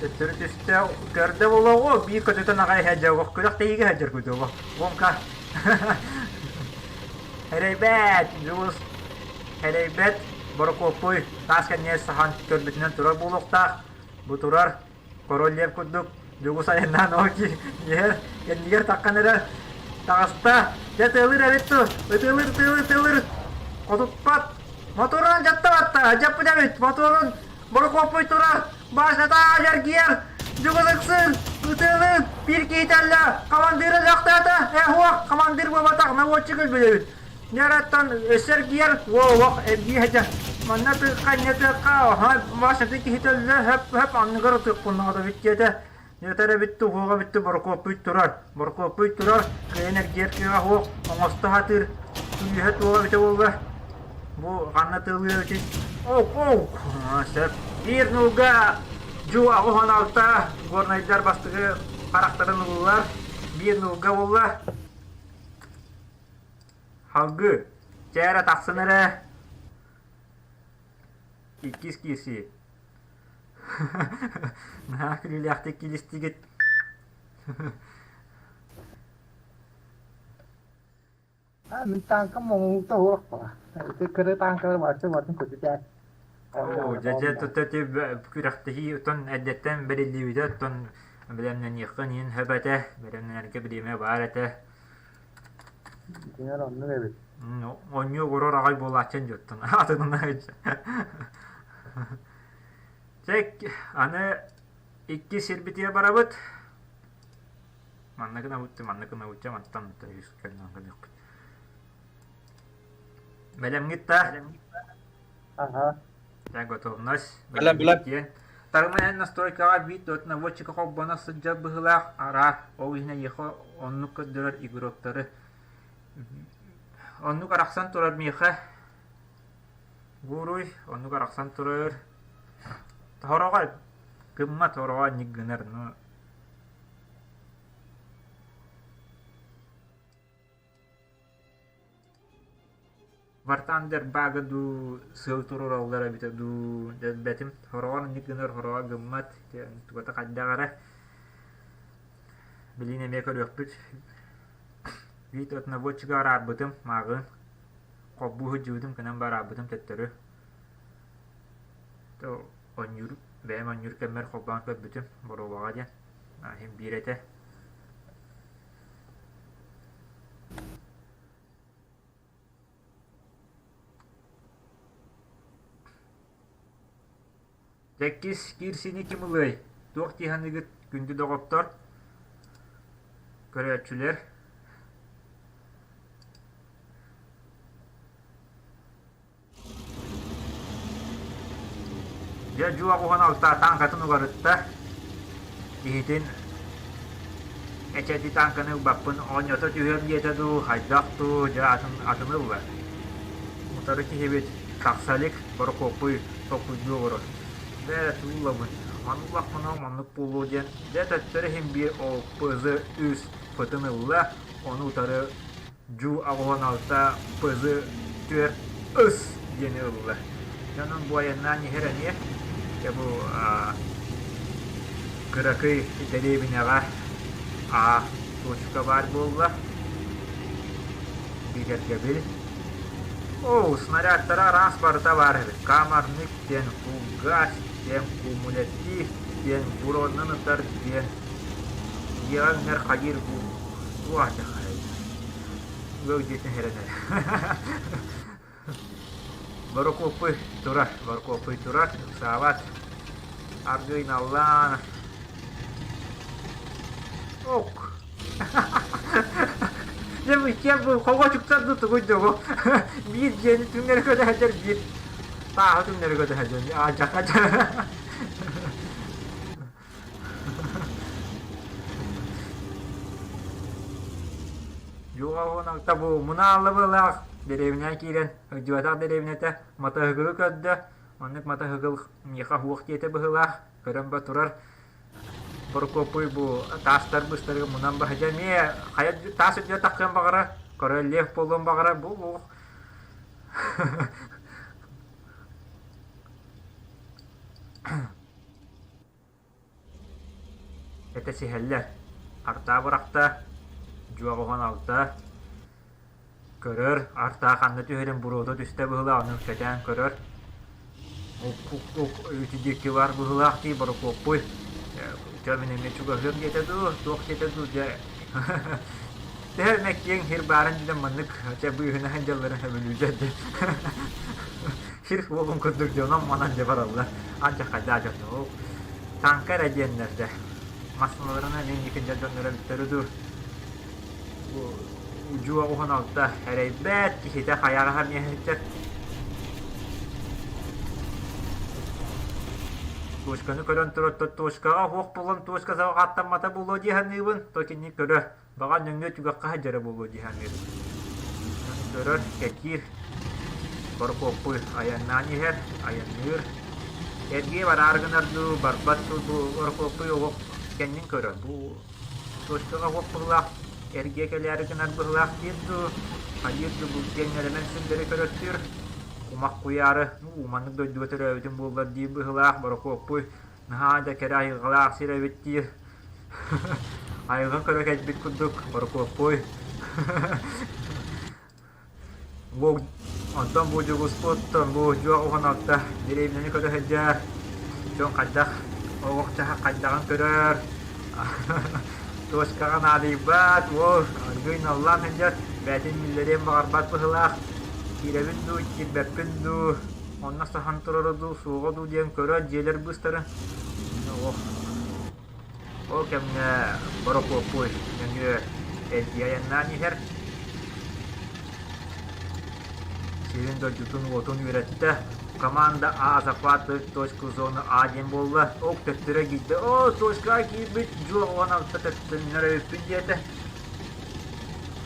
Төттөрү түстэ, көрдө буолуоҕу, биир көтүтэн аҕай иһэ дьэ, күрэхтэһиигэ сылдьар курдук, гонка. Эрэйбэт, Дьулус, эрэйбэт, Борокуоппуй таас кэннигэр саһан көрбүтүнэн турар буолуохтаах. Бу турар, король лев курдук Дьулус айаннаан ол иһэр, кэннигэр таххан эрэр. Таҕыста, дьэ тыалыыр эбит ту, ытыалыыр, тыалыыр, тыалыыр. Хотуппат, моторун дьатта батта, дьаппыт эбит, моторун Борокуоппуй турар, Башната эргийэр, Дьугус ыксыыр, ытыалыыр, биир киһи тэллэ, хамандыыра өлөөхтөөтө, ээ суох, хамандыыр буолбатах, наводчик өлбүт эбит. Нераттан өссө эргийэр, уо-уох, эргийэ сылдьар. Манна тыахха, инньэ тыахха, оһо, Башната киһи өллө, хөп-хөп, анныгар ытыахпын наада эбит диэтэ. Ньытар эбит дуу, уһуох эбит дуу, Борокуоппуй турар, Борокуоппуй турар, кыайан эргийэр кыаҕа суох, оҥосто сатыыр, күүһэ туоҕа эбитэ буолла. Бу ханна тыалыыр эбитий? Оу, оу, сөп. Биир нуулга Дьу 86 горнайдар бастакы харахтарын ыллылар. Биир нуулга буолла. Халгы, чээрэ тахсан эрэ. Иккис киирсии. Наһаа күлүүлээхтик кииристигит. А, мин тааҥкам оҥоһуута суох баҕа. Ити кыра тааҥкалар барыта барытын көтүтээр. Оо, дьэ дьэ тута ити күрэхтэһии оттон эрдэттэн бэриллибитэ оттон бэлэмнэниэххин иһин сөп этэ, бэлэмнэнэргэ бириэмэ баар этэ. Дьиҥэр оннук эбит. Оонньуу олорор аҕай буолааччын дьоттон атынына Чэ, аны икки сирбитигэр барабыт. Манна гынабыт, манна гынабыт, мантан үс гыныахпыт. Бэлэмҥит да? Ага. Дьэ, готовность. Бэлэм, бэлэм. Диэн. Тарма эн настройкаҕа биир наводчика холбоно сылдьар быһыылаах араак, ол иһин эйиэхэ оннук көрдөрөр игроктары. Оннук арахсан турар миэхэ. Гууруй, оннук арахсан турар. Хороҕо гыммат, хороҕо анньык гынар. Ну, Вартандер баага дуу, сыал туруораллар эбитэ дуу, дэлбэтим. Хороҕор инник гынар, хороҕо гыммат, тугата хайдах эрэ. Билигин эмиэ көрүөхпүт. Вид от наводчига араарбытым, мааҕын. Холбуу сылдьыбытым, кынан бараабытым төттөрү. Оонньуур, бэйэм оонньуур кэммэр холбоон көрбүтүм, боруобаҕа диэн. Иһин биир этэ. Иккис киирсиини ким ылыай? Туох дии саныыгыт, күндү доҕоттор, көрөөччүлэр? Дьэ, дьуох уһун алта тааҥкатын угарытта, киһитин. Эчэти тааҥканы ылбаппын, оонньото түһүөм диэтэ дуу, хайдах дуу, дьэ атын атыны ылла. Утары киһибит тахса илик, Борокуоппуй толкуйдуу олорор. Бээ, туулабын, маны ыллахпына маннык буолуо диэн, дьэ төттөрү иһин биир ОПЗ үс пытын ылла, ону утары Дьу 86 ПЗ 4 ыс диэни ылла. Дьонун бу айаннаан иһэр эмиэ, дьэ бу кыракый дэриэбинэҕэ А туочука баар буолла. Бигэргэбил. Оо, снарядтара араас барыта баар эбит. Камерник диэн, фугас диэн, кумулятив диэн, буроннан ытар диэн, дьиэҕэ үҥэр хайыыр бу туох дьахай. Ыал дьиэтин эрэнэр. Борокуоппуй турар, Борокуоппуй турар, ыксаабат. Аргыый наллаан. Ок. Дьэ бу иккиэн бу хого чуксар ду тугуй дугу. Биир дьиэни түҥнэри көтө сылдьар, биир тааһы түҥнэри көтө сылдьар. Аадьаха Дьуоҕа бу мунааллыбылаах дэриэбинэҕэ киирэн сылдьыбатах дэриэбинэтэ матаһыгылы көрдө, оннук матаһыгыл миэхэ уһуох диэтэ быһыылаах, көрөн ба турар. Прокопий бу таастар быстарыгар мунан баһыдьа эмиэ хайа таас үрдүгэр таххыан баҕарар, король лев буолуон баҕарар, бу уох Этэсиһэллэр: артаа бырахта, дьуоҕуһун алта, көрөр, артаа ханна түһэрин буруота түстэ быһыылаах, ону кэтээн көрөр. Ук-ук ити диэки баар быһыылаах дии Борокуоппуй. Дьэ мин эмиэ чугаһыам диэтэ дуу, туох диэтэ дуу, дьэ Төһө эмэ киэҥ сир баарын диэн маннык чэ быыһынан дьалларын сөбүлүүллэр дии. Сир суолун курдук дьонон манан дьэ бараллар. Алдьархайдаах дьон. Ол тааҥка эрэ диэннэр дьэ. Массыыналарынан инникин дьэ дьонноро бүттэри дуу. Бу удьуо уһун алта эрэйбэт, киһитэ хайаҕаһа эмиэ сылдьар. Точканы көрөн турар, точкаҕа уһуох булан точка саҕаттаммата буолуо дии саныыбын, то кинини көрөр. Баҕар нөҥүө түгэххэ сылдьара буолуо дии саныыр. Көрөр, кэтиир, Борокуоппуй айаннаан иһэр, айанныыр. Эргийэ бараары гынар дуу, барбат дуу, бу Борокуоппуй оҕо кэннин көрөр. Бу точкаҕа уох быһыылаах, эргийэ кэлээри гынар быһыылаах диир дуу, хайыыр дуу, бу киэҥ нэлэмэн сирдэри көрөттүүр. Кумах куйаары, уу, маннык дойдуга төрөөбүтүм буоллар диир быһыылаах Борокуоппуй наһаа да кэрэ айылҕалаах сир эбит диир. Айылҕа көрө кэлбит курдук Борокуоппуй. Бу онтон бу дьугуспут бу дьуох уһун алта дэриэбинэни көрө сылдьар дьон хайдах оҕох-дьаһах хайдаҕын көрөр туочкаҕа наадыйбат уол аргыый наллаан сылдьар бэйэтин биллэриэн баҕарбат быһыылаах киирэбин дуу киирбэппин дуу онно саһан турара дуу суоҕа дуу диэн көрө дьиэлэр быыстарын оҕох Ол кэмҥэ Борокуоппуй нөҥүө эргийэ айаннаан иһэр, сирин-дойдутун уотун үөрэттэ, команда А захватывает точку зоны А диэн буолла, ол төттөрү эргийдэ, оо, точкаҕа киирбит дьуох 16 төттөннөр эбиппин диэтэ.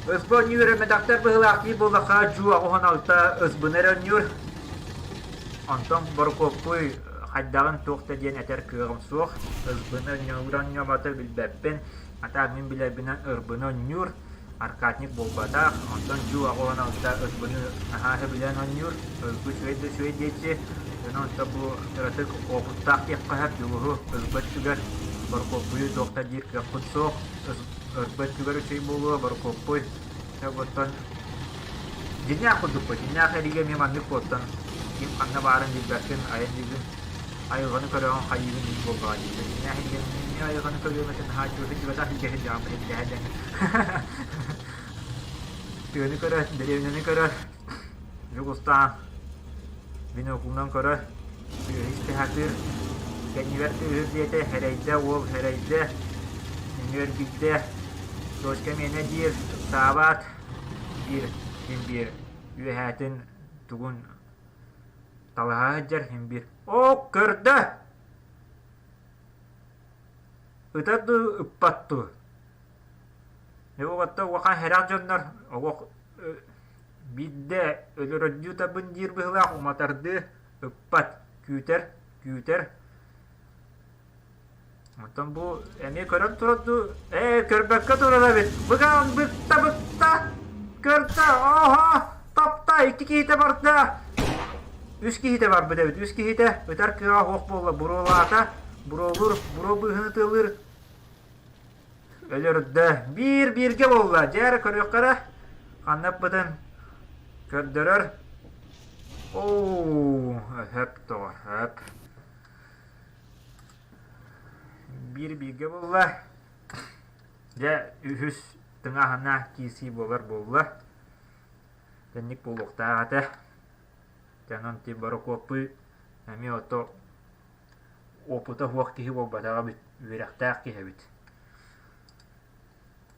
СБ үөрэммэтэхтэр быһыылаах дии буоллахха, дьуох 16 СБ-ны эрэ оонньуур. Онтон Борокуоппуй хайдаҕын туох да диэн этэр кыаҕым суох, ырбыны онньуур онньообото билбэппин, а мин билэрбинэн ырбыны онньуур, аркадник буолбатах, онтон дьуу 86 ырбыны наһаа сөбүлээн онньуур, ырбы үчүгэй да үчүгэй диэччи, дьоно онто бу кыратык уопуттаах диэххэ сөп, дьулуһу ырба өттүгэр Борокуоппуйу туох да диир кыахпыт суох, ырба өттүгэр үчүгэй буолуо, Борокуоппуй Оттон дьиҥнээх курдукпут, дьиҥнээх эригэ эмиэ маннык буоттан ким ханна баарын билбэккин, айан диигин, айылҕаны көрөҕүн хайыыгын диир буоллаҕа дии. Дьиҥнээх эригэ эмиэ айылҕаны көрүөм этэ наһаа сылдьыбатах илдьэ сылдьаҕын билэн дэһэ Тыаны көрөр, дэриэбинэни көрөр, дьугустаан биноклунан көрөр, тыаһы истэ сатыыр, кэннибэр тыаһыыр диэтэ, эрэйдэ уол эрэйдэ, нөҥүө эргийдэ, Дочка миэнэ диир, ыксаабат диир, син биир үөһээтин тугун талаһа сылдьар син биир оо көрдө ытар дуу ыппат дуу? Уоттар улахан хэрэх дьоннор олох биирдэ өлөрөрдүү табын диир быһыылаах уматардыы ыппат, күүтэр, күүтэр. Оттон бу эмиэ көрөн турар дуу? Ээ, көрбөккө турар эбит. Быгаан быкта быкта! Көрдө! Оһо! Тапта! Икки киһитэ барда! Үс киһитэ барбыт эбит. Үс киһитэ ытар кыаҕа суох буолла. Буруолаата. Буруолуур, буруо быыһын ытыалыыр. Өлөрдө. Биир бииргэ буолла. Дьэ эрэ көрүөххэ эрэ. Ханна ыппытын көрдөрөр. Оо, өһөп тоҕо, өп. Биир бииргэ буолла. Дьэ, үһүс тыҥааһыннаах киирсии буолар буолла. Тэнник буолуохтаах этэ. Дьэ, онон ти Борокуоппуй эмиэ ото опыта суох киһи буолбатаҕа эбит, үөрэхтээх киһи эбит.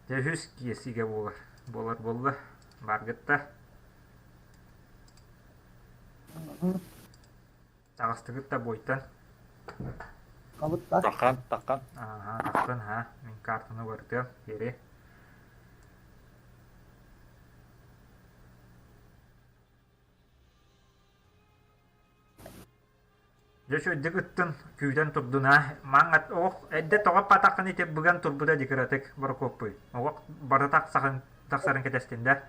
Дьэ, үһүс киирсиигэ буолар буолар буолла. Бааргытта. Таҕыстыгыт да буойтан. Хабытта. Тахан, тахан. Ааһа, тахсан, ха. Мин картаны уларытыам. Бери. Дьэ үчүгэйдик ыттын, күүтэн турдун аа. Маҥ ох эрдэ тоҕо патаххын ити быган турбута дии кыратык Борокуоппуй. Оҕох барыта тахсарын тахсарын кэтэстин да.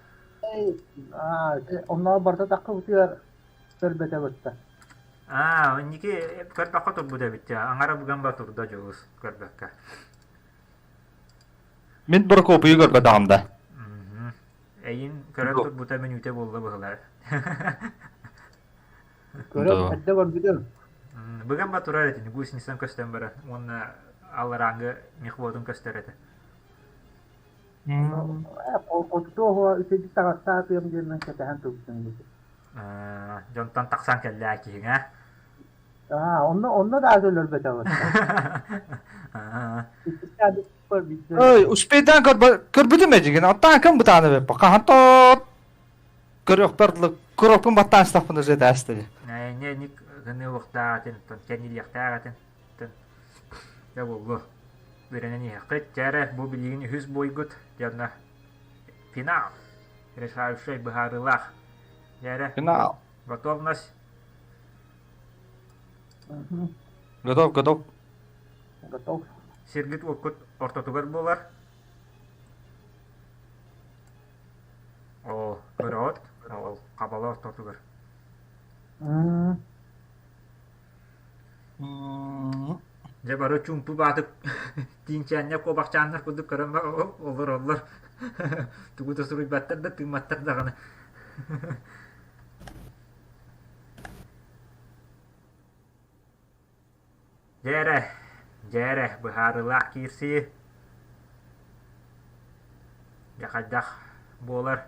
Оннооҕор барыта таххыбытыгар көрбөтө бытта. Аа, инники көрбөххө турбут эбит дьэ. Аҥара быган ба турда дьулус көрбөккө. Мин Прокопийы көрбөтөҕүм да. Эйин көрөн турбута мүнүүтэ буолла быһылар. Көрөн эрдэ көрбүтүм. Быган ба турар этин гусеницан көстөн баран уонна алларааҥы мехводун көстөр этэ. Хотутуоһуа үчүгэй таҕастаатыам диэн кэтэһэн турбутум. Дьонтон тахсан кэллээ киһиҥ аа? Аа, онно онно да өлөрбөтөҕүн. Ой, успейдаан көрбүтүм эдьигин, оттон ким бытааны беппа, хаһан тоот көрүөхпэр көрүөхпүн баттаан истэхпин уже этээстиги. Не ник гыныылыктаах этин, кэннилиэхтээх этин. Дьэ буоллу. Үөрэнэн иһэххит. Дьэ эрэ, бу билигин үһүс буойгут. Дьэ онно финал. Решающай быһаарыылаах. Дьэ эрэ. Финал. Готовность. Готов, готов. Готов. Сиргит уоккут ортотугар буолар. Оо, көрөҕүт, ол хабала ортотугар. Дьэ бары чуумпу баатык тииҥчээннэр куобахчааннар курдук көрөн олороллор. Тугу да суруйбаттар да, тыымматтар даҕаны. Дьэ эрэ, дьэ эрэ, быһаарыылаах киирсии. Дьэ хайдах буолар?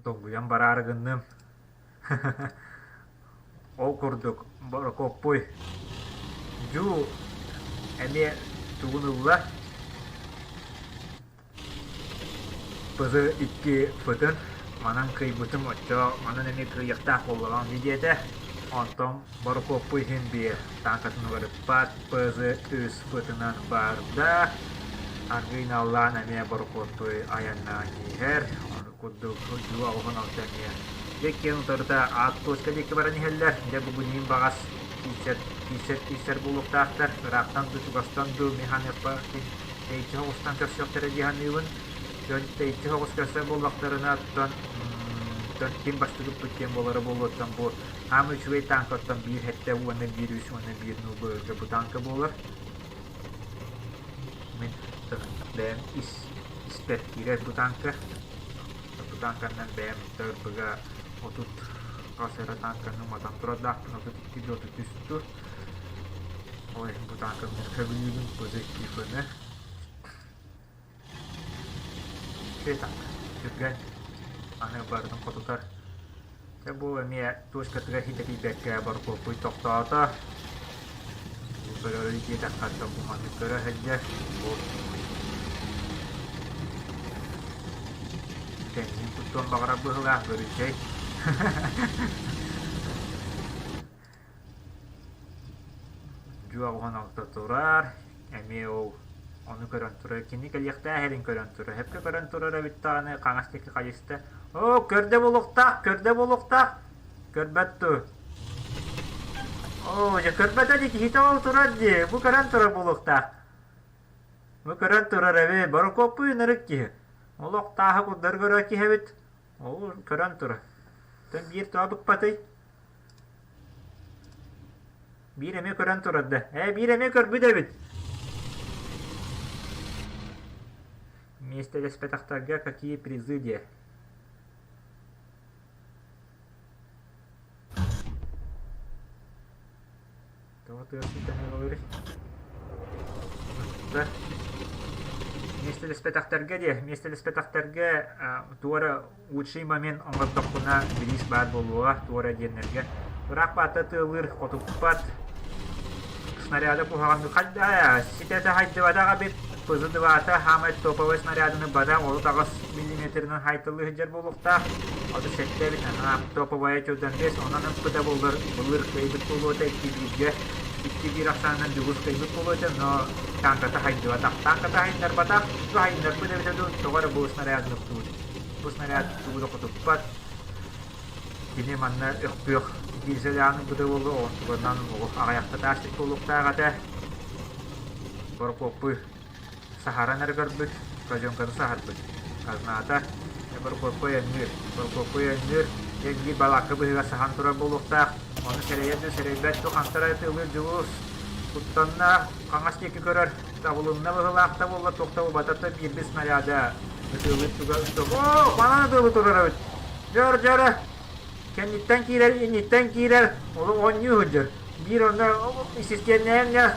Долгуйан бараары гынным. Ол курдук Борокуоппуй Дьуу эмиэ тугун ылла? Пызы икки пытын манан кыйбытым оччо манан эмиэ кыайыахтаах буоллаҕым дии диэтэ. Онтон Борокуоппуй иһин биир тааҥкатын уларыппат ПЗ үс пытынан барда. Аргыый наллаан эмиэ Борокуоппуй айаннаан иһэр. Ону курдук дьуо оҕуһун алта эмиэ. Дьэ иккиэн утарыта аат точка диэки баран иһэллэр. Дьэ бүгүнүн баҕас киирсэр киирсэр киирсэр буолуохтаахтар. Ыраахтан дуу чугастан дуу мин ханыахпа тэйиччи соҕустан көрсүөхтэрэ дии саныыбын. Дьон тэйиччи соҕус көрсөр буоллахтарына, оттон оттон ким бастыгыппыт диэн буолара буолуоттан бу хаама үчүгэй тааҥкаттан биир сэттэ уонна биир үс уонна биир нуубырга бу тааҥка буолар. Мин бэйэм ис испэр киирэр бу тааҥка. Бу тааҥканнан бэйэм ырбыга 30 хас эрэ тааҥканы уматан турардаахпын 32 да 33 ту. Ол иһин бу тааҥканы сөбүлүүбүн позитивны. Үчүгэй тааҥка. Түргэн. Аны барытын хотутар. Дьэ бу эмиэ точкатыгар ситэ тиийбэккэ борокуоппуй тохтоото. Бу көрөрүй диэтэххэ бу маннык көрө сылдьар. Бу кэннин туттуон баҕарар быһыылаах көрүчэй. Дьуо уһун алта турар. Эмиэ ол ону көрөн турар, кини кэлиэхтээх иһин көрөн турар, сөпкө көрөн турар эбит даҕаны хаҥас диэки хайыста. Оо, көрдө буолуохтаах, көрдө буолуохтаах, көрбөт дуу. Оо, дьэ көрбөтө дии, киһитэ ол турар дии, бу көрөн турар буолуохтаах. Бу көрөн турар эбит, Борокуоппуй ынырык киһи. Олох тааһы курдары көрөр киһи эбит. Ол көрөн турар. Оттон биир тоҕо быкпатый? Биир эмиэ көрөн турар да. Ээ, биир эмиэ көрбүт эбит. Миэстэлэспэтэхтэргэ какие призы диэ. Тоҕо тыас ситэн Да. Миэстэлэспэтэхтэргэ диэ, миэстэлэспэтэхтэргэ туора лучший момент оҥордохпуна бириис баар буолуоҕа туора диэннэргэ. Ыраах баата тыалыыр, хотуппат, снаряда куһаҕаннык хайда ситэтэ хайдыбатах эбит, ПЗ-2 хаамай топовай снарядыны бата 38 миллиметрынан хайтылыы сылдьар буолуохтаах. 37 эбит, аһаа, топовая чудан 5, онон ыппыта буоллар былыр кыайбыт буолуо этэ 2-1-гэ. 2-1 ахсаанынан дьулус кыайбыт буолуо этэ, но танката хайдыбатах. Танката хайыннарбатах, хайыннарбыт эбитэ дуу, тоҕо эрэ бу снарядын уктубут. Бу снаряд тугу да хотуппат. Кини манна өктүөх гильзэлээҕин ылбыта буолуо, онтуганан олох аҕыйахта таастык буолуохтаах этэ. Борокуоппуй саһаран эрэ көрбүт, казенканы саһарбыт. Казната Борокуоппуй өҥнүүр, Борокуоппуй өҥнүүр, дьэ биир балаакка быһыыга саһан турар буолуохтаах. Ону сэрэйэр да сэрэйбэт, туох хантара ытыалыыр дьулус. Куттанна, хаҥас диэки көрөр, табылынна быһыылаах да буолла, туох да буолбата да биирбит снаряда ытыалыыр туга Оо, манан ытыалыы турар эбит. Дьөр, дьөрө, кэнниттэн киирэр, инниттэн киирэр, олох оонньуу сылдьар. Биир онно систиэннээн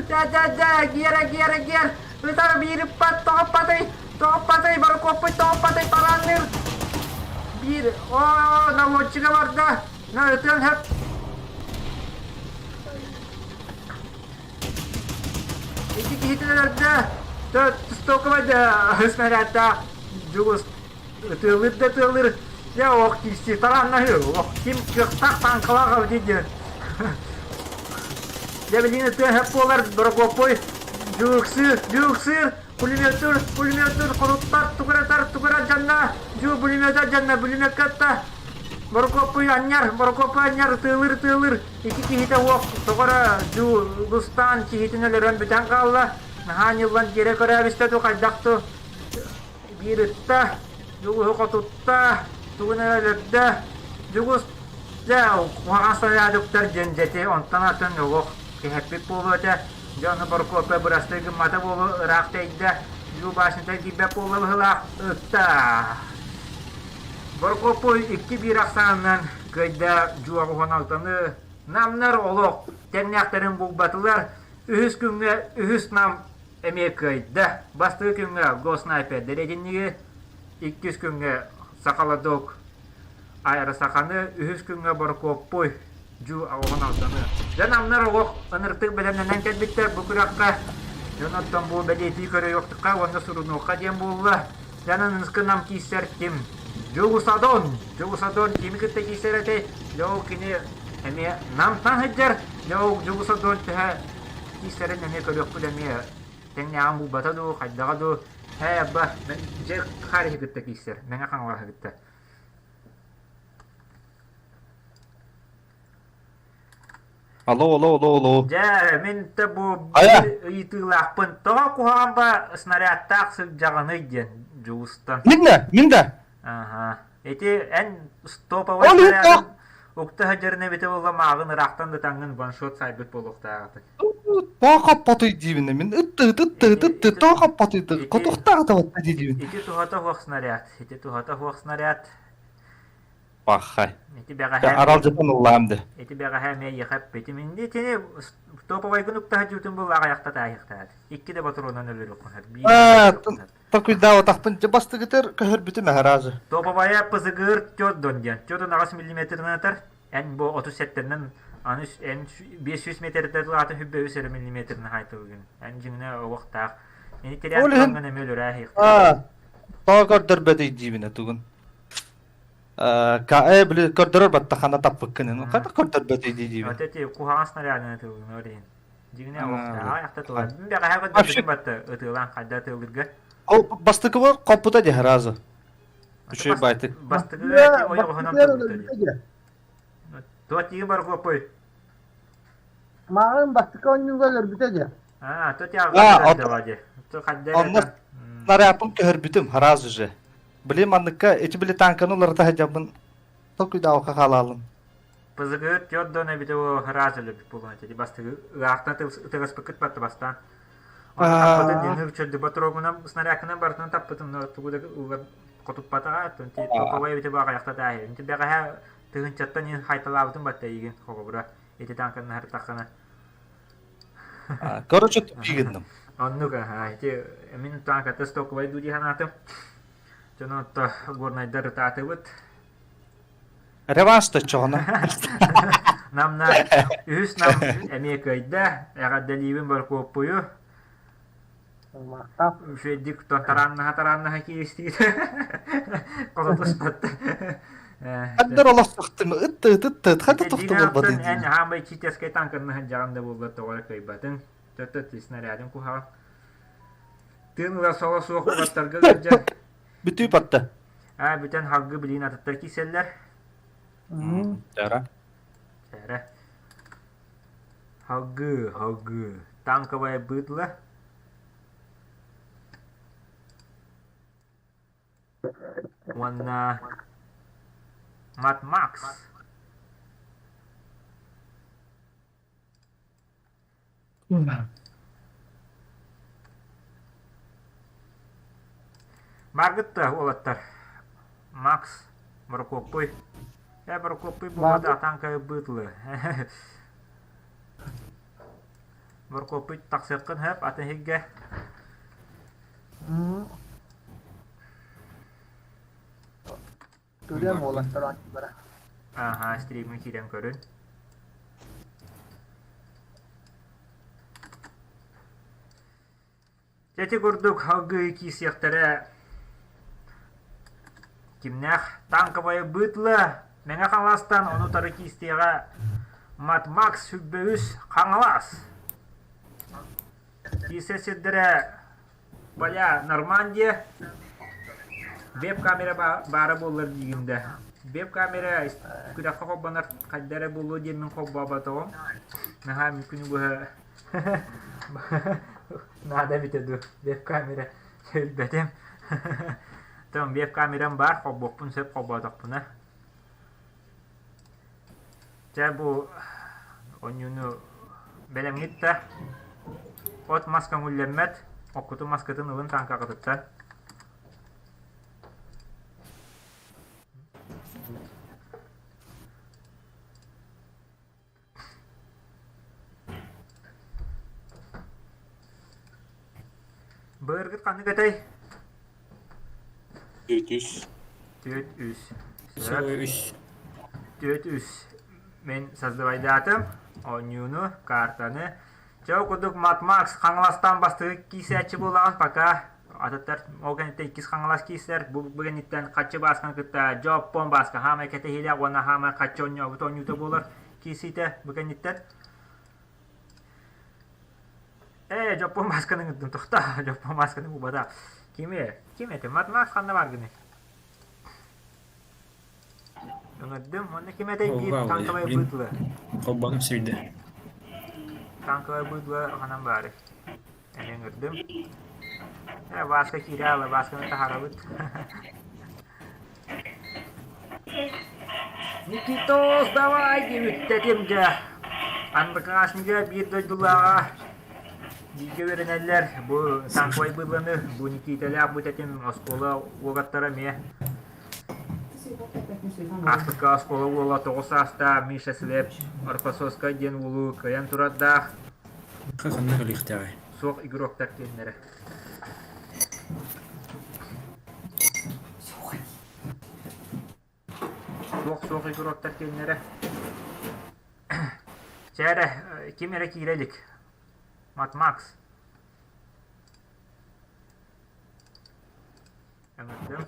Да-да-да, Гера, Гера, Гер, ытар биир ыппат, тоҕоппатый, тоҕоппатый, Борокуоппуй тоҕоппатый, тараанныыр. Биир, оо, наводчига барда, на ытыан хөп. Ити киһитин өлөрдө, стоковай снарядтаах дьулус Ытыалыыр да ытыалыыр, дьэ ох киирсии тарааннаһыы, ох ким кыахтаах тааҥкалаах эбитий диэн. Дьэ билигин ытыа сөп буолар Борокуоппуй дьууксыыр, дьууксыыр, пулеметтуур, пулеметтуур, хоруттар, тугуратар, тугурат дьанна, дьуу пулемета дьанна, пулеметка атта. Борокуоппуй анньар, Борокуоппуй анньар, ытыалыыр, ытыалыыр, икки киһитэ уох, тоҕо эрэ дьуулустаан киһитин өлөрөн бүтэн хаалла, наһаа ньыллан тиэрэ көрөөбүстэ дуу, хайдах дуу. Биир ытта, Дьулуһу хотутта, тугун эрэ өлөрдө. Дьулус дьэ куһаҕан снарядуктар диэн дьэти онтон атын олох кэһэппит буолуо этэ. Дьэ ону Борокуоппай бырастыы гыммата буолуо ыраах тэйдэ. Дьуу башнята киирбэт буолла быһыылаах ытта. Борокуоппуй 2-1 ахсаанынан кыайда Дьуу 86-ны. Намнар олох тэҥнээхтэрин булбатылар. Үһүс күҥҥэ үһүс нам эмиэ кыайда. Бастакы күҥҥэ госнайпердэр этинниги, иккис күҥҥэ Сахаладок аэросаханы, үһүс күҥҥэ Борокуоппуй Дьуу оҕон алданы. Дьон амнар олох ыныртык бэлэмнэнэн кэлбиттэр бу күрэххэ. Дьон оттон бу бэлиэтии көрүөххэ уонна сурунуохха диэн буолла. Дьон аныгыскы нам киирсэр ким? Дьулусадон! Дьулусадон кими кытта киирсэр этэй? Дьэ ол кини эмиэ намтан сылдьар. Дьэ ол Дьулусадон төһө Киистэрин эмиэ көрүөхпүт эмиэ тэҥнээҕин булбата дуу, хайдаҕа дуу. Ээ, абба, дьэ Хариһы кытта киирсэр, Мэҥэ Хаҥалаһы кытта. Алло, алло, алло, алло. Дьэ, мин да бу Хайа? ыйытыылаахпын. Тоҕо куһаҕан ба снарядтаах сылдьаҕыный диэн Дьулустан. Мин да, мин да. Аха. Ити эн стоповай Ол снарядын иһин укта сылдьарын эбитэ буолла мааҕын ыраахтан да таҥҥын ваншот сайбыт буолуохтаах этэ. Тоҕо хаппатый диибин мин ытты ытты Ити ытты ити тоҕо хаппатый ити хотухтаах табатта диибин. ити туһата суох снаряд. Ити туһата суох снаряд. Пахай. Ити бэҕэһээ Аралдьытан ыллаам де. ити бэҕэһээ эмиэ эйиэхэ эппитим. Инди итини топовайгын уктаһа дьуутун буллааҕа айахта таайыахтаат. Икки да ботуруонан өлөрүөххүн сөп. Биир да өлөрүөххүн сөп. Такуйдаабатахпын бастыгытыр көһөрбүтүм эһэразы. Топовая пызыгыр тёддон диэн. Тёдон аҕыс миллиметрынан атар. Эн бу 37-нэн аны эн 500 метрдэ тылаатын хүббэ үс эрэ миллиметрынан хайтылгын. Эн дьиҥнэ олохтаах. Ини тирээн Ол иһин тураҥҥын эмиэ өлөрөө тоҕо көрдөрбөтүй диибинэ тугун. Э, били көрдөрөр баттахана таппыккын. Хайдах көрдөрбөтүй дии диибин. Вот эти куһаҕан снарядын ытылгын ол иһин. Дьиҥинэ олохтооҕо яхта тыла. Бэҕэһээ көрдөрбүтүм батта ытыылаан хайда ытыылырга. Ол бастакыбар хоппута дии сразу. Үчүгэй байтык. Бастакыга эти ойоҕоһунан турбута дии. Туох тиги бар хоппуй? Мааҕын бастакы оонньууга өлөрбүтэ дии. А, то тяга дии. То хайда Онно снарядпын көһөрбүтүм сразу же. Били манныкка ити били танканы уларыта сылдьабын толкуйдаабакка хаалаалым. Пызыгыт тёрдон эбите о сразу өлөрбүт буолуон этэ. Бастыгы ыаахтан ытыгаспыккыт батты бастаан. Таппытын диныр чөрдү батрогунан снарядкынан барытын таппытым но тугу да ылар хотуппатаҕа токовай эбите баҕайахта дааһы. Инти бэҕэһээ тыһынчаттан иһин хайталаабытым батта игин холобура ити танканы наһыртаххына. Короче, тупи гынным. Оннук аха ити мин танката стоковай дуу дии санаатым. Дьону отто горнайдар ытаатыбыт. Реванш точчоҕуна. Намна үһүс нам эмиэ кыайда. Эҕэрдэлиибин Боркуоппуйу. Үчүгэйдик тарааннаһа-тарааннаһа кииристигит. Хототуспат. Хандар олохсохтум ыт ыт ыт ыт хата тохту буолбатын. Эн хаамай читескай танканнаһын дьаҕан да буолла тоҕо эрэ кыайбатын. Төттө снарядын куһаҕан. Тыын ыла соло суох угаттарга ыалдьар. Бүтүү батта. Аа бүтэн халгы билиин атыттар киирсэллэр. Чара. Чара. Халгы, халгы. Танковая быдло. Уонна Мат Макс. Бааргыт да уолаттар Макс Борокуоппуй Ээ Борокуоппуй буолбата атаан быытылы Борокуоппуй тахсыаххын сөп атын иһиргэ Көрүөм уолаттар оонньуулара. Ааһа, стримҥэ киирэн көрүн. Ити курдук салгыы киирсиэхтэрэ кимнээх танковая быдло Мэҥэ Хаҥаластан ону утары киирсиэҕэ Мат Макс 23 Хаҥалас. Киирсэр сирдэрэ Поля Нормандия веб-камера баара буоллар диигин да. Веб-камера күрэххэ холбонор хайда эрэ буолуо диэммин холбооботоҕум. Наһаа мин күнү быһа наада эбитэ дуу веб-камера өлбөтүм. Там веб-камерам баар, холбуохпун сөп холбоотохпуна. Чэ бу онньууну бэлэмҥит да от-мас көҥүллэммэт, оккутун маскытын ылын тааҥкаҕытыттан. Былыргыт ханнык этэй? Түөрт үс. Түөрт үс. Үс. Түөрт үс. Мин создавайдаатым оонньууну, картаны. Чэ, ол курдук Мат Макс Хаҥаластан бастакы киисээччи буолаҕын пока атыттар ол кэнниттэн иккис Хаҥалас киисэр бу кэнниттэн Хаччы Баасканы кытта Дьоппон Бааска хаамай кэтэһиилээх уонна хаамай хаччы оонньообут оонньуута буолар киирсиитэ бу кэнниттэн. Ээ, Дьоппон Баасканы ыҥырдым тохтоо, Дьоппон Баасканы булбатах. Кими? Ким этэ? Мат Макс ханна бааргыный? Ыҥырдым. Уонна ким этэй биир танковай быдлы. Холбоном сирде. Танковай быдлы ханан баары? Эми ыҥырдым. Э, Васка киирэ ала, Васканы таһаарабыт. Никитос, давай диэбиттэтим дьэ. Андыкаашнига биир дойдулааҕа бииргэ үөрэнэллэр. Бу танковай быдланы, бу Никитэлээх бу тэтим оскуола уолаттара эмиэ Ааспыкка оскуола уола тоҕус саастаах Миша Слеп Орфосовскай диэн уолу кыайан турардаах. Ханна кэлиэхтээҕий? Суох игроктар диэннэрэ. Суох-суох игроктар диэннэрэ. Чэ эрэ, ким эрэ киирэ илик. Мат Макс. Ыҥырдым.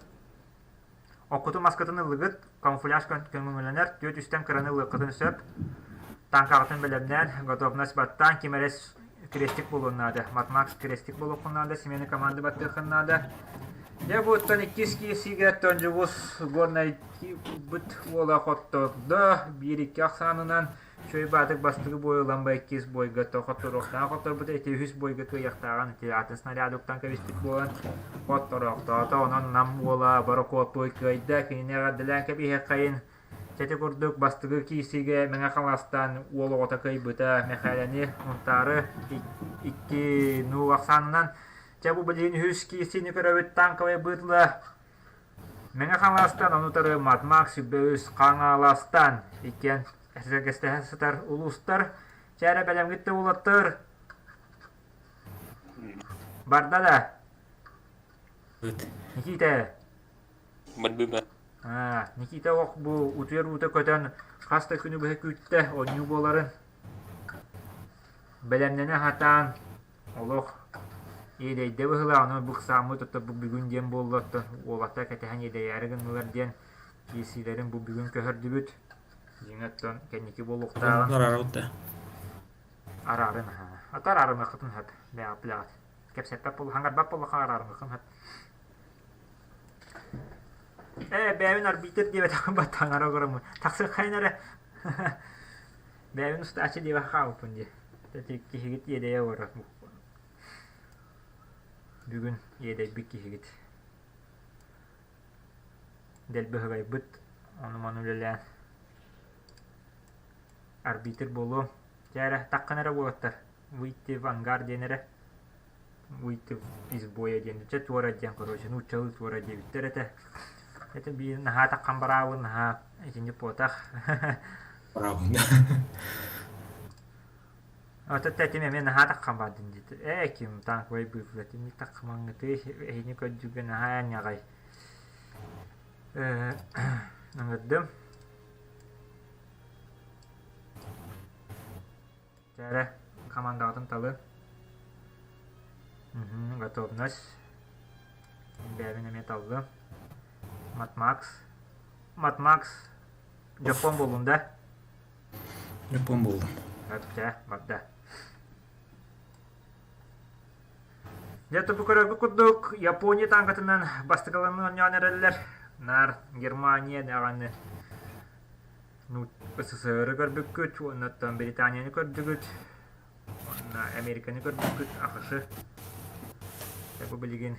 Оккутун маскытын ыллыгыт. Камуфляж көҥүллэнэр, түөрт үстэн кыраны ылыаххытын сөп. Тааҥкаҕытын бэлэмнээн, готовность баттаан, ким эрэ крестик буолуон наада. Матмакс крестик буолуоххун наада, смены команды баттыаххын наада. Дьэ бу оттон иккис киирсиигэ оттон Дьулус Горнай быт уола хоттордо биир-икки ахсаанынан Үчүгэй баатык бастакы бой ылан ба иккис бойга хотторуохтааҕа хотторбута ити үһүс бойга кыайыахтааҕын ити атын снаряд уктан кэбиспит буолан хоттороохтоото онон Нам уола Борокуоппуй кыайда кинини эҕэрдэлээн кэбиһиэххэйин Чэти курдук бастакы киирсиигэ Мэҥэ Хаҥаластан уол оҕото кыайбыта Мэхээлэни Мунтаары икки нуу ахсаанынан чэ бу билигин үһүс киирсиини көрөбүт танковай быытла Мэҥэ Хаҥаластан ону утары Матмак 23 Хаҥаластан иккиэн сэргэстэһэ сытар улуустар чээрэ бэлэмҥит да уолаттар барда да Никита Барбыба. Аа, Никита ох бу утуйар уута көтөн хас да күнү быһа күүттэ оонньуу буоларын. Бэлэмнэнэ сатаан олох иэдэйдэ быһыылаах, ону быксааммыт отто бу бүгүн диэн буолла оттон уолаттар кэтэһэн иэдэйээри гыннылар диэн киирсиилэрин бу бүгүн көһөрдүбүт. Дьиҥэ оттон кэнники буолуохтааҕын Араарабыт да. Араарын аһаа. Ата араарымыаххытын сөп. Бэйэҕит билэҕит. Кэпсэппэт буолла, хаҥарбат буоллахха араарымыаххын сөп. Ээ, бэйэбин арбитр диэбэтэхпин баттаҥара олороммун. Тахсыаххайын эрэ. Бэйэбин устааччы диэбэххэ хаалбыппын дии. Ити киһигит иэдэйэ олорор. Бүгүн иэдэйбит киһигит. Дэлби ыһыгайбыт, ону-маны үлэлээн. Арбитр буолуом. Дьэ эрэ, таххан эрэ уолаттар. Выйти в ангар диэн эрэ. Выйти из боя диэн чэ туора диэн короче нууччалыы туора диэбиттэр этэ это биир наһаа таххан бараабын наһаа итинник буотах Бараабын Ото тэтим эмиэ наһаа таххан бардын диэтэ ээ ким танковай быыпла итинник таххамаҥҥыты эһини көрдүүргэ наһаа ньаҕай ыҥырдым Чээрэ, хамаандаҕытын талын. Готовность. Бэйэбин эмиэ таллым. Матмакс. Матмакс. Дьоппуон буоллун да? Дьоппуон буоллум. Чэ, барда. Дьэ, бу көрөргүт курдук, Япония танкатынан бастакыларын оонньоон эрэллэр. Наар Германия даҕаны СССР-ы көрбүккүт уонна оттон Британияны көрдүгүт уонна Американы көрбүккүт АХШ бу билигин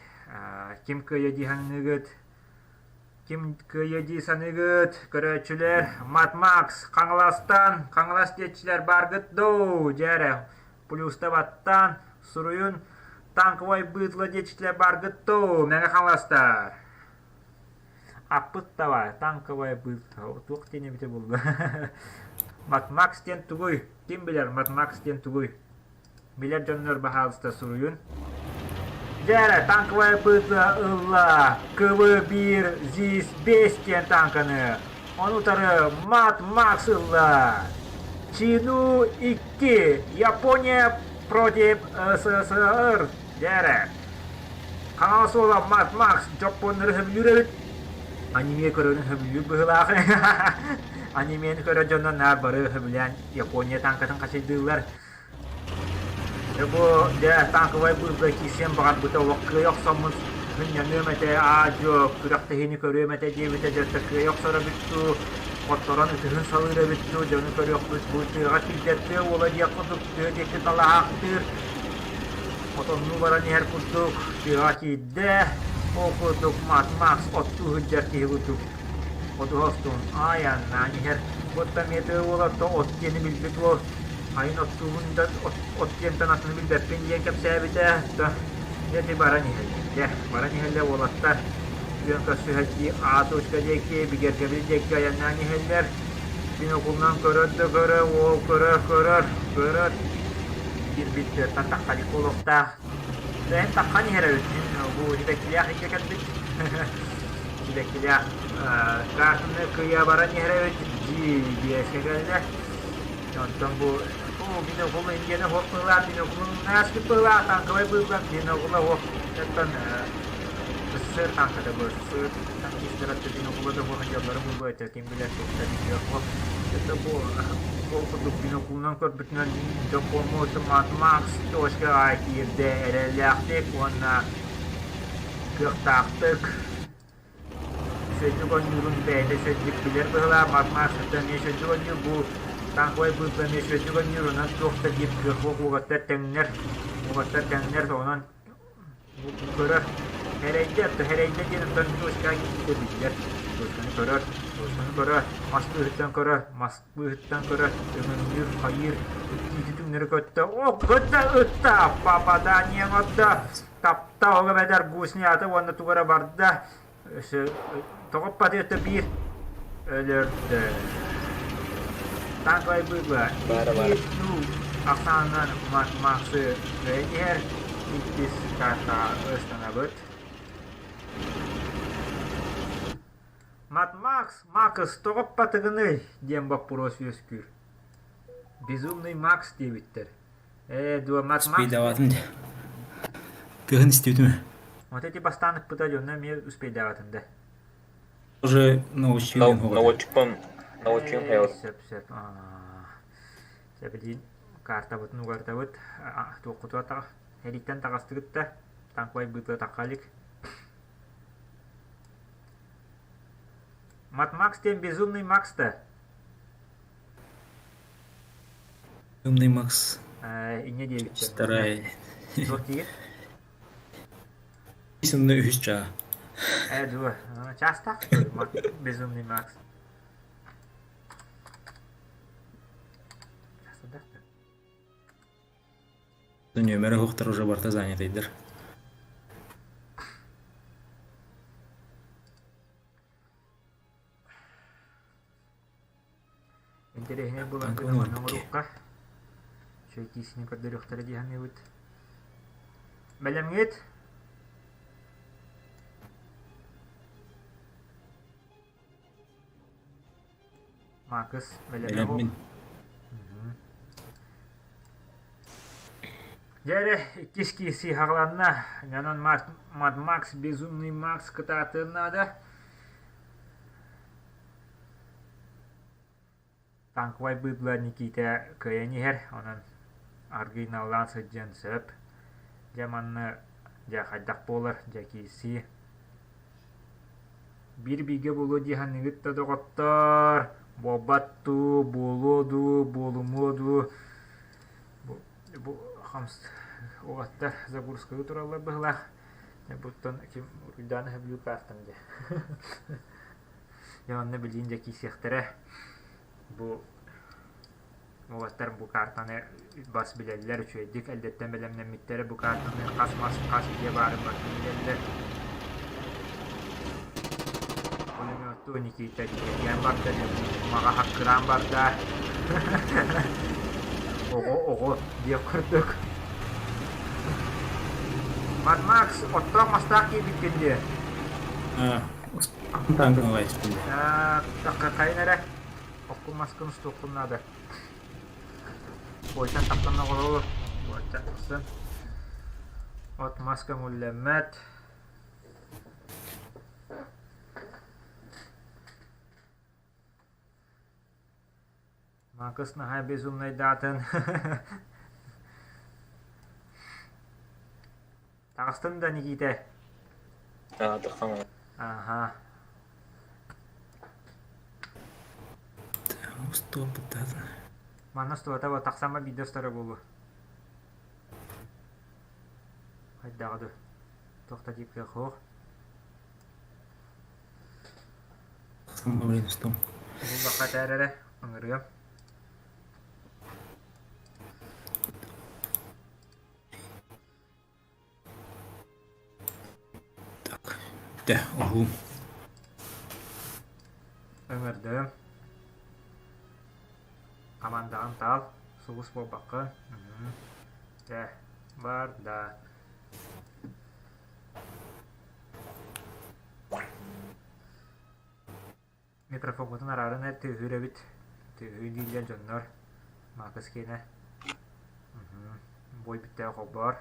ким кыайа дии саныыгыт ким кыайа дии саныыгыт көрөөччүлэр Мат Макс Хаҥаластан Хаҥалас диэччилэр бааргыт дуу дьэ эрэ плюста баттаан суруйун танковай быытла диэччилэр бааргыт дуу Мэҥэ Хаҥаластар Аппыт давай, танковая быылка, туох диэн эбитэ буолла. Матмакс диэн тугуй? Ким билэр Матмакс диэн тугуй? Билэр дьоннор баһаалыста суруйун. Дьэ, танковая быылка ылла КВ-1 ЗИС-5 диэн танканы. Ону утары Мат Макс ылла. Чину 2 Япония против СССР. Дьэ Хаҥалас уола Мад Макс дьоппуоннары сөбүлүүр эбит. Аниме көрөрүн сөбүлүүр быһыылаах. Анимени көрөр дьоннор наар бары сөбүлээн Япония танкатын хачайдыыллар. Дьэ бу дьэ танковай быылга киирсиэн баҕарбыта олох кыайа охсоммун сынньаныам этэ, аа-дьуо күрэхтэһиини көрүөм этэ диэбитэ дьэ кыайа охсор эбит дуу, хотторон ытыһын салыыр эбит дуу, дьону көрүөхпүт бу тыаҕа киирдэр тыа уола диэх курдук тыа диэки талаһаахтыыр. Хотоннуу баран иһэр курдук тыаҕа киирдэ, ол курдук Мат-Макс оттуу сылдьар киһи курдук ходуһа устун айаннаан иһэр. Буттан эмиэ тыа уола от диэни билбит уол айын оттуубун да от диэнтэн атыны билбэппин диэн кэпсээбитэ. Дьэ ити баран иһэллэр. Дьэ баран иһэллэр уолаттар күөн көрсүһэрдии А точка диэки, бигэргэбил диэки айаннаан иһэллэр. Бинокулунан көрөр да көрөр, уол көрөр, көрөр, көрөр. Киирбит тыаттан таххан буолуохтаах. Бэйэм таххан иһэр эбит. Бу сибэккилээх иһэ кэлбит. Сибэккилээх картаны кыйа баран иһэр эбит. Дии кэллэ. Онтон бу бинокул индияны хуох быһылаах, бинокулун ааспыт быһылаах, танковай быһылаах, бинокула хуох. Оттон СССР танката бу СССР танкиста. сылдьар өттө бинокула да буолан дьаллара буолуо этэ, ким билэр туохта билиэх Это бу ол курдук бинокулунан көрбүтүнэн Дьоппуоҥҥа Мад Макс точкаҕа киирдэ эрэллээхтик уонна кыахтаахтык Үчүгэйдик оонньуурун бэйэтэ үчүгэйдик билэр быһыылаах. Мад Макс эмиэ үчүгэйдик оонньуур. Бу танковай быыппа эмиэ үчүгэйдик оонньуур. Онон туох да диир кыах суох уолаттар тэҥнэр. Уолаттар тэҥнэр. Онон көрөр. Эрэйдэ, эрэйдэ диэн оттон точкаҕа киирбитэ биллэр. Точканы көрөр, точканы көрөр, мас быыһыттан көрөр, мас быыһыттан көрөр, өҥөҥнүүр, хайыыр, иккитэ түҥнэри көттө. О, көттө, ытта, попадание оҥордо. Тапта, ол эбэтэр гуснята уонна тугу эрэ барда. Тоҕо ыппатыйта биир өлөрдө. Танковай быыба. Баара баара. Ну, ахсаанынан Максы кыайан иһэр. Иккис картаҕа ыстанабыт. Мат Макс, Макс, тоҕо ыппатыгыный? диэн боппуруос үөскүүр. Безумный Макс диэбиттэр. Ээ, дуо, Мат Макс Успейдаабатым дии. Тыаһын истибитим ээ. Вот эти бастаан ыппыта дьонно эмиэ успейдаабатым да. Уже научил Наводчикпын научил Ээ, сөп сөп. Сөп картабытын угартабыт. Туоххутугар таҕа эриттэн таҕастыгыт да танковай быытыга тахха илик. Мат Макс диэн безумный Макс да? Умный Макс. Инньэ диэбиттэр. Вторая. Туох диир? Сонно үһүс чаа. Ээ дуо, чаастаах Безумный Макс. Нүөмэрэ суохтар уже барыта занятыйдар. Интэриэһинэй буолан гынан оҥоруохха. Үчүгэй киисини көрдөрүөхтэрэ дии саныыбыт. Бэлэмҥит? Макыс бэлэмэ Бэлэммин. Дьэ эрэ, иккис киирсии хаҕыланна. Онон Мад Макс, Безумный Макс кытаатыан наада. Танковай быыбла Никита кыайан иһэр, онон аргыйналлаан сылдьыан сөп. Дьэ манна дьэ хайдах буолар, дьэ киирсии. Биир бииргэ буолуо дии саныыгыт да доҕоттоор, буолбат дуу, буолуо дуу, буолумуо дуу. Бу, бу хамс уолаттар загрузкалыы тураллар быһыылаах. Буттан ким уруйдаан өһөбүлүү каартам дьэ. Дьэ онно билигин дьэ киирсиэхтэрэ. Бу уолаттар бу картаны бас билэллэр, үчүгэйдик эрдэттэн бэлэмнэммиттэрэ бу картаны хас мас, хас дьиэ баарын барытын билэллэр. Пулеметтуу Никита тиийэн барда, маҕа хаккыраан барда. Оҕо, оҕо диэх курдук. Мад Макс, оттоох мастаах киирбиккин дии. Хайын эрэ оккун маскын устуоххун наада. Буойтан тахсан оҕолору буойтан тахсан. От мас көҥүллэммэт. Макыс наһаа безумнайдаатын. Таҕыстын да Никиитэ? Тахсан Аха. Манна устубата тахсан биирдэ устара буолуо. Хайдаҕа дуу? Туох да диир кыах суох. Уһуллахха этээр эрэ, ыҥырыам. Так, дэ, уһуум. Ыҥырдым. Хамандаҕын таал, сулус буолбаккын. Дэ, бар да. Микрофоҥҥутун арааран эр тыаһыыр эбит. Тыаһыы дииллэр дьоннор. Маакыс киэнэ. Бой бүттээх холбоор.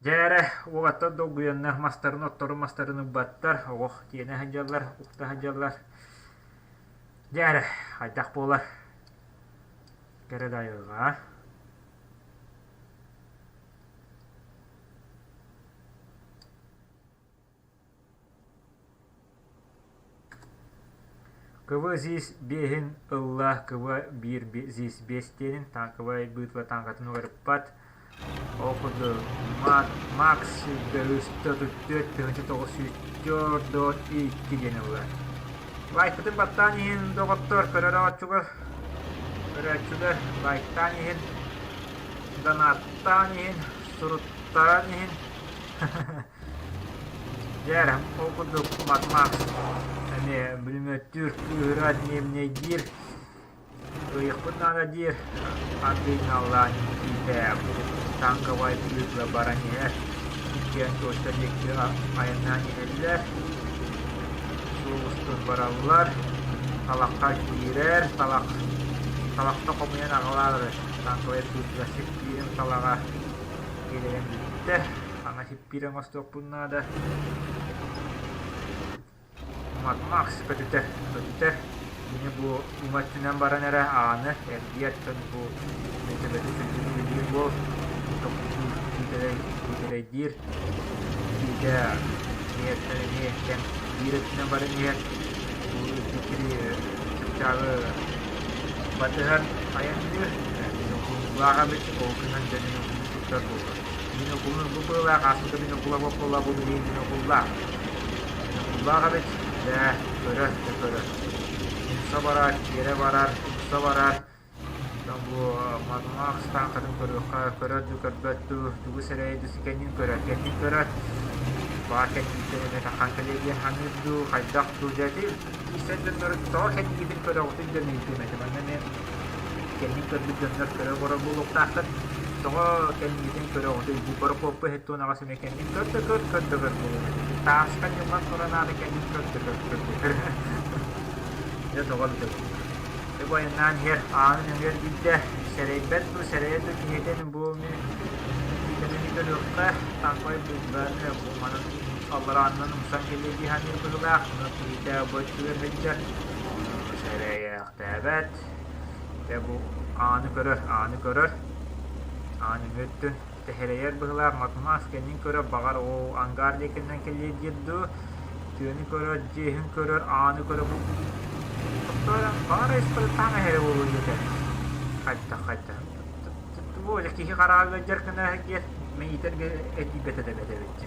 Дьэ эрэ, уолаттар долгуйаннар мастарын отторун мастарын ылбаттар, оҕох тиэнэ сылдьаллар, укта сылдьаллар. Дьэ эрэ, хайдах буолар? Кэрэ да айылҕа. КВ ЗИС биэһин ылла КВ биир ЗИС биэс диэнин танковай быытла танкатын уларыппат. Ол курдук Макс 134 904 диэн ылла. Лайкытын баттаан иһин доҕоттор көрөр көрөөччүлэр лайктаан иһин, донаттаан иһин, суруттаран иһин Дьэ, ол курдук Матмакс эмиэ бүлүмүөттүүр, кыыһырар, ньиэмнэйдиир, кыайыахпын наада диир, ардыйналлаан Никиитэ танковай быытла баран иһэр, иккиэн точка диэки айаннаан иһэллэр, суол устун бараллар, талахха киирэр, талах талахта хомуйан аҕалаары танковай быытла сиппиирин талаҕа киирэн бүттэ. Саҥа сиппиир оҥостуохпун наада. Макс көтүтэр, көтүтэр. Кини бу уҥа өттүнэн баран эрэ ааны эргийэр дьон бу төбөтө сүрдүн үлэлиир буол тохтуур киитэрэй киитэрэйдиир киитэ эмиэ эмиэ кэм биир өттүнэн баран иһэр бу иккири чыпчаалы батыһан айанныыр бинокуллаах эбит ол гынан дьэ бинокулу туттар буолла Бинокулун бу быылаах ааспыта бинокула буолла бу билигин бинокуллаах. Бинокуллаах эбит, дьэ, көрө, дьэ көрө. Умса барар, тиэрэ барар, умса барар. Оттон бу Мадмакс тааҥкатын көрүөххэ, көрөр дуу, көрбөт дуу, тугу сэрэйэ дуу, кэннин көрөр, кэннин көрөр. Баар кэнниттэн эмиэ таххан кэлиэ диэн саныыр дуу, хайдах дуу, дьэ ити киирсэн дьоннору тоҕо кэннигитин көрөҕүтүй диэн ыйытыым этэ. Манна эмиэ Кэннин көрбүт дьоннор көрө олорор буолуохтаахтар. Тоҕо кэннигитин көрөҕүтүй? Бу Борокуоппай һэттуонаҕа сэмэ кэннин көр да көр, көр да көр буолуо. Тааска ньыллан туран аата кэннин көр да көр, көр да көр. Дьэ тоҕо эбитэ буолла. Дьэ бу айаннаан иһэр аанын өҥүөр билдэ. Сэрэйбэт дуу, сэрэйэр дуу киһитин бу киитэни көрүөххэ, танковай быыбаны бу манан алларааннан умсан кэлиэ дии саныыр быһыылаах. Ону киһитэ бу өттүгэр сылдьар. Сэрэйээхтээбэт. Дьэ бу ааны көрөр, ааны көрөр. Аан өҥүөттүн тэһэрэйэр быһыылаах Матмаас кэннин көрөр, баҕар ол ангар диэкинэн кэлиэ диир дуу. Тыаны көрөр, дьиэһин көрөр, ааны көрөр. Тохтоорон баҕар испытаан эһэрэ буолуо диэтэ. Хайдах хайдах. Бу киһи хараҕа ыалдьар гына диэт мэйиитэргэ этийбэтэ да эбит эбит.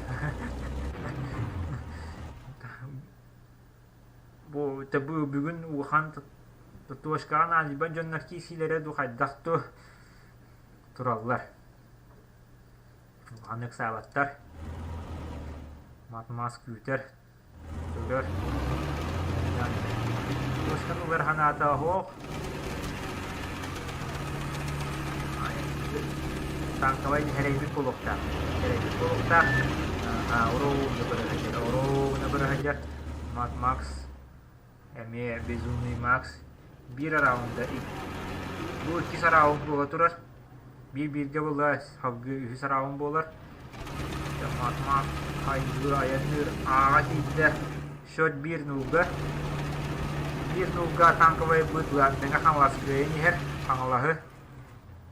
Бу табыы бүгүн улахан Татуашкаҕа наадыйбат дьоннор киирсиилэрэ дуу хайдах дуу тураллар. Улаханнык ыксаабаттар. Мат-мас күүтэр, көрөр. Татуашканы ылар санаата оһох. Танковай эрэйбит буолуохтаах. Эрэйбит буолуохтаах. Оруобуна көрө сылдьар. Оруобуна көрө сылдьар. Мад Макс эмиэ Безумный Макс биир раунда бу иккис раунд буола турар. Биир бииргэ буолла салгыы үһүс раунд буолар. Мад Макс хайгыы айанныыр ааҕа тиийдэ. Счет биир нулга. Биир нулга танковай быт Мэҥэ Хаҥалас кыайан иһэр. Хаҥалаһы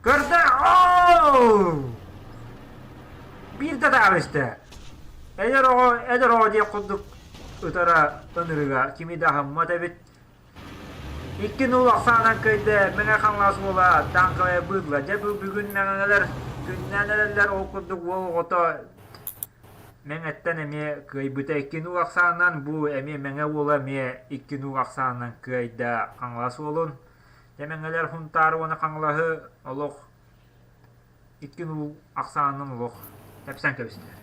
Көрдө! Оо! Биир да таҕыста. Эдэр оҕо, эдэр оҕо диэх курдук ытара ынырыга кими да аһыммат эбит. Икки нул ахсаанан кыайда Мэҥэ Хаҥалас уола танковая быылла. Дьэ бу бүгүн мэҥэлэр күннээн эрэллэр ол курдук уол оҕото Мэҥэттэн эмиэ кыайбыта икки нул ахсаанынан бу эмиэ Мэҥэ уола эмиэ икки нул ахсаанынан кыайда Хаҥалас уолун. Дьэ Мэҥэлэр Һунтаары уонна Хаҥалаһы олох икки нул ахсаанынан олох тэпсэн кэбистилэр.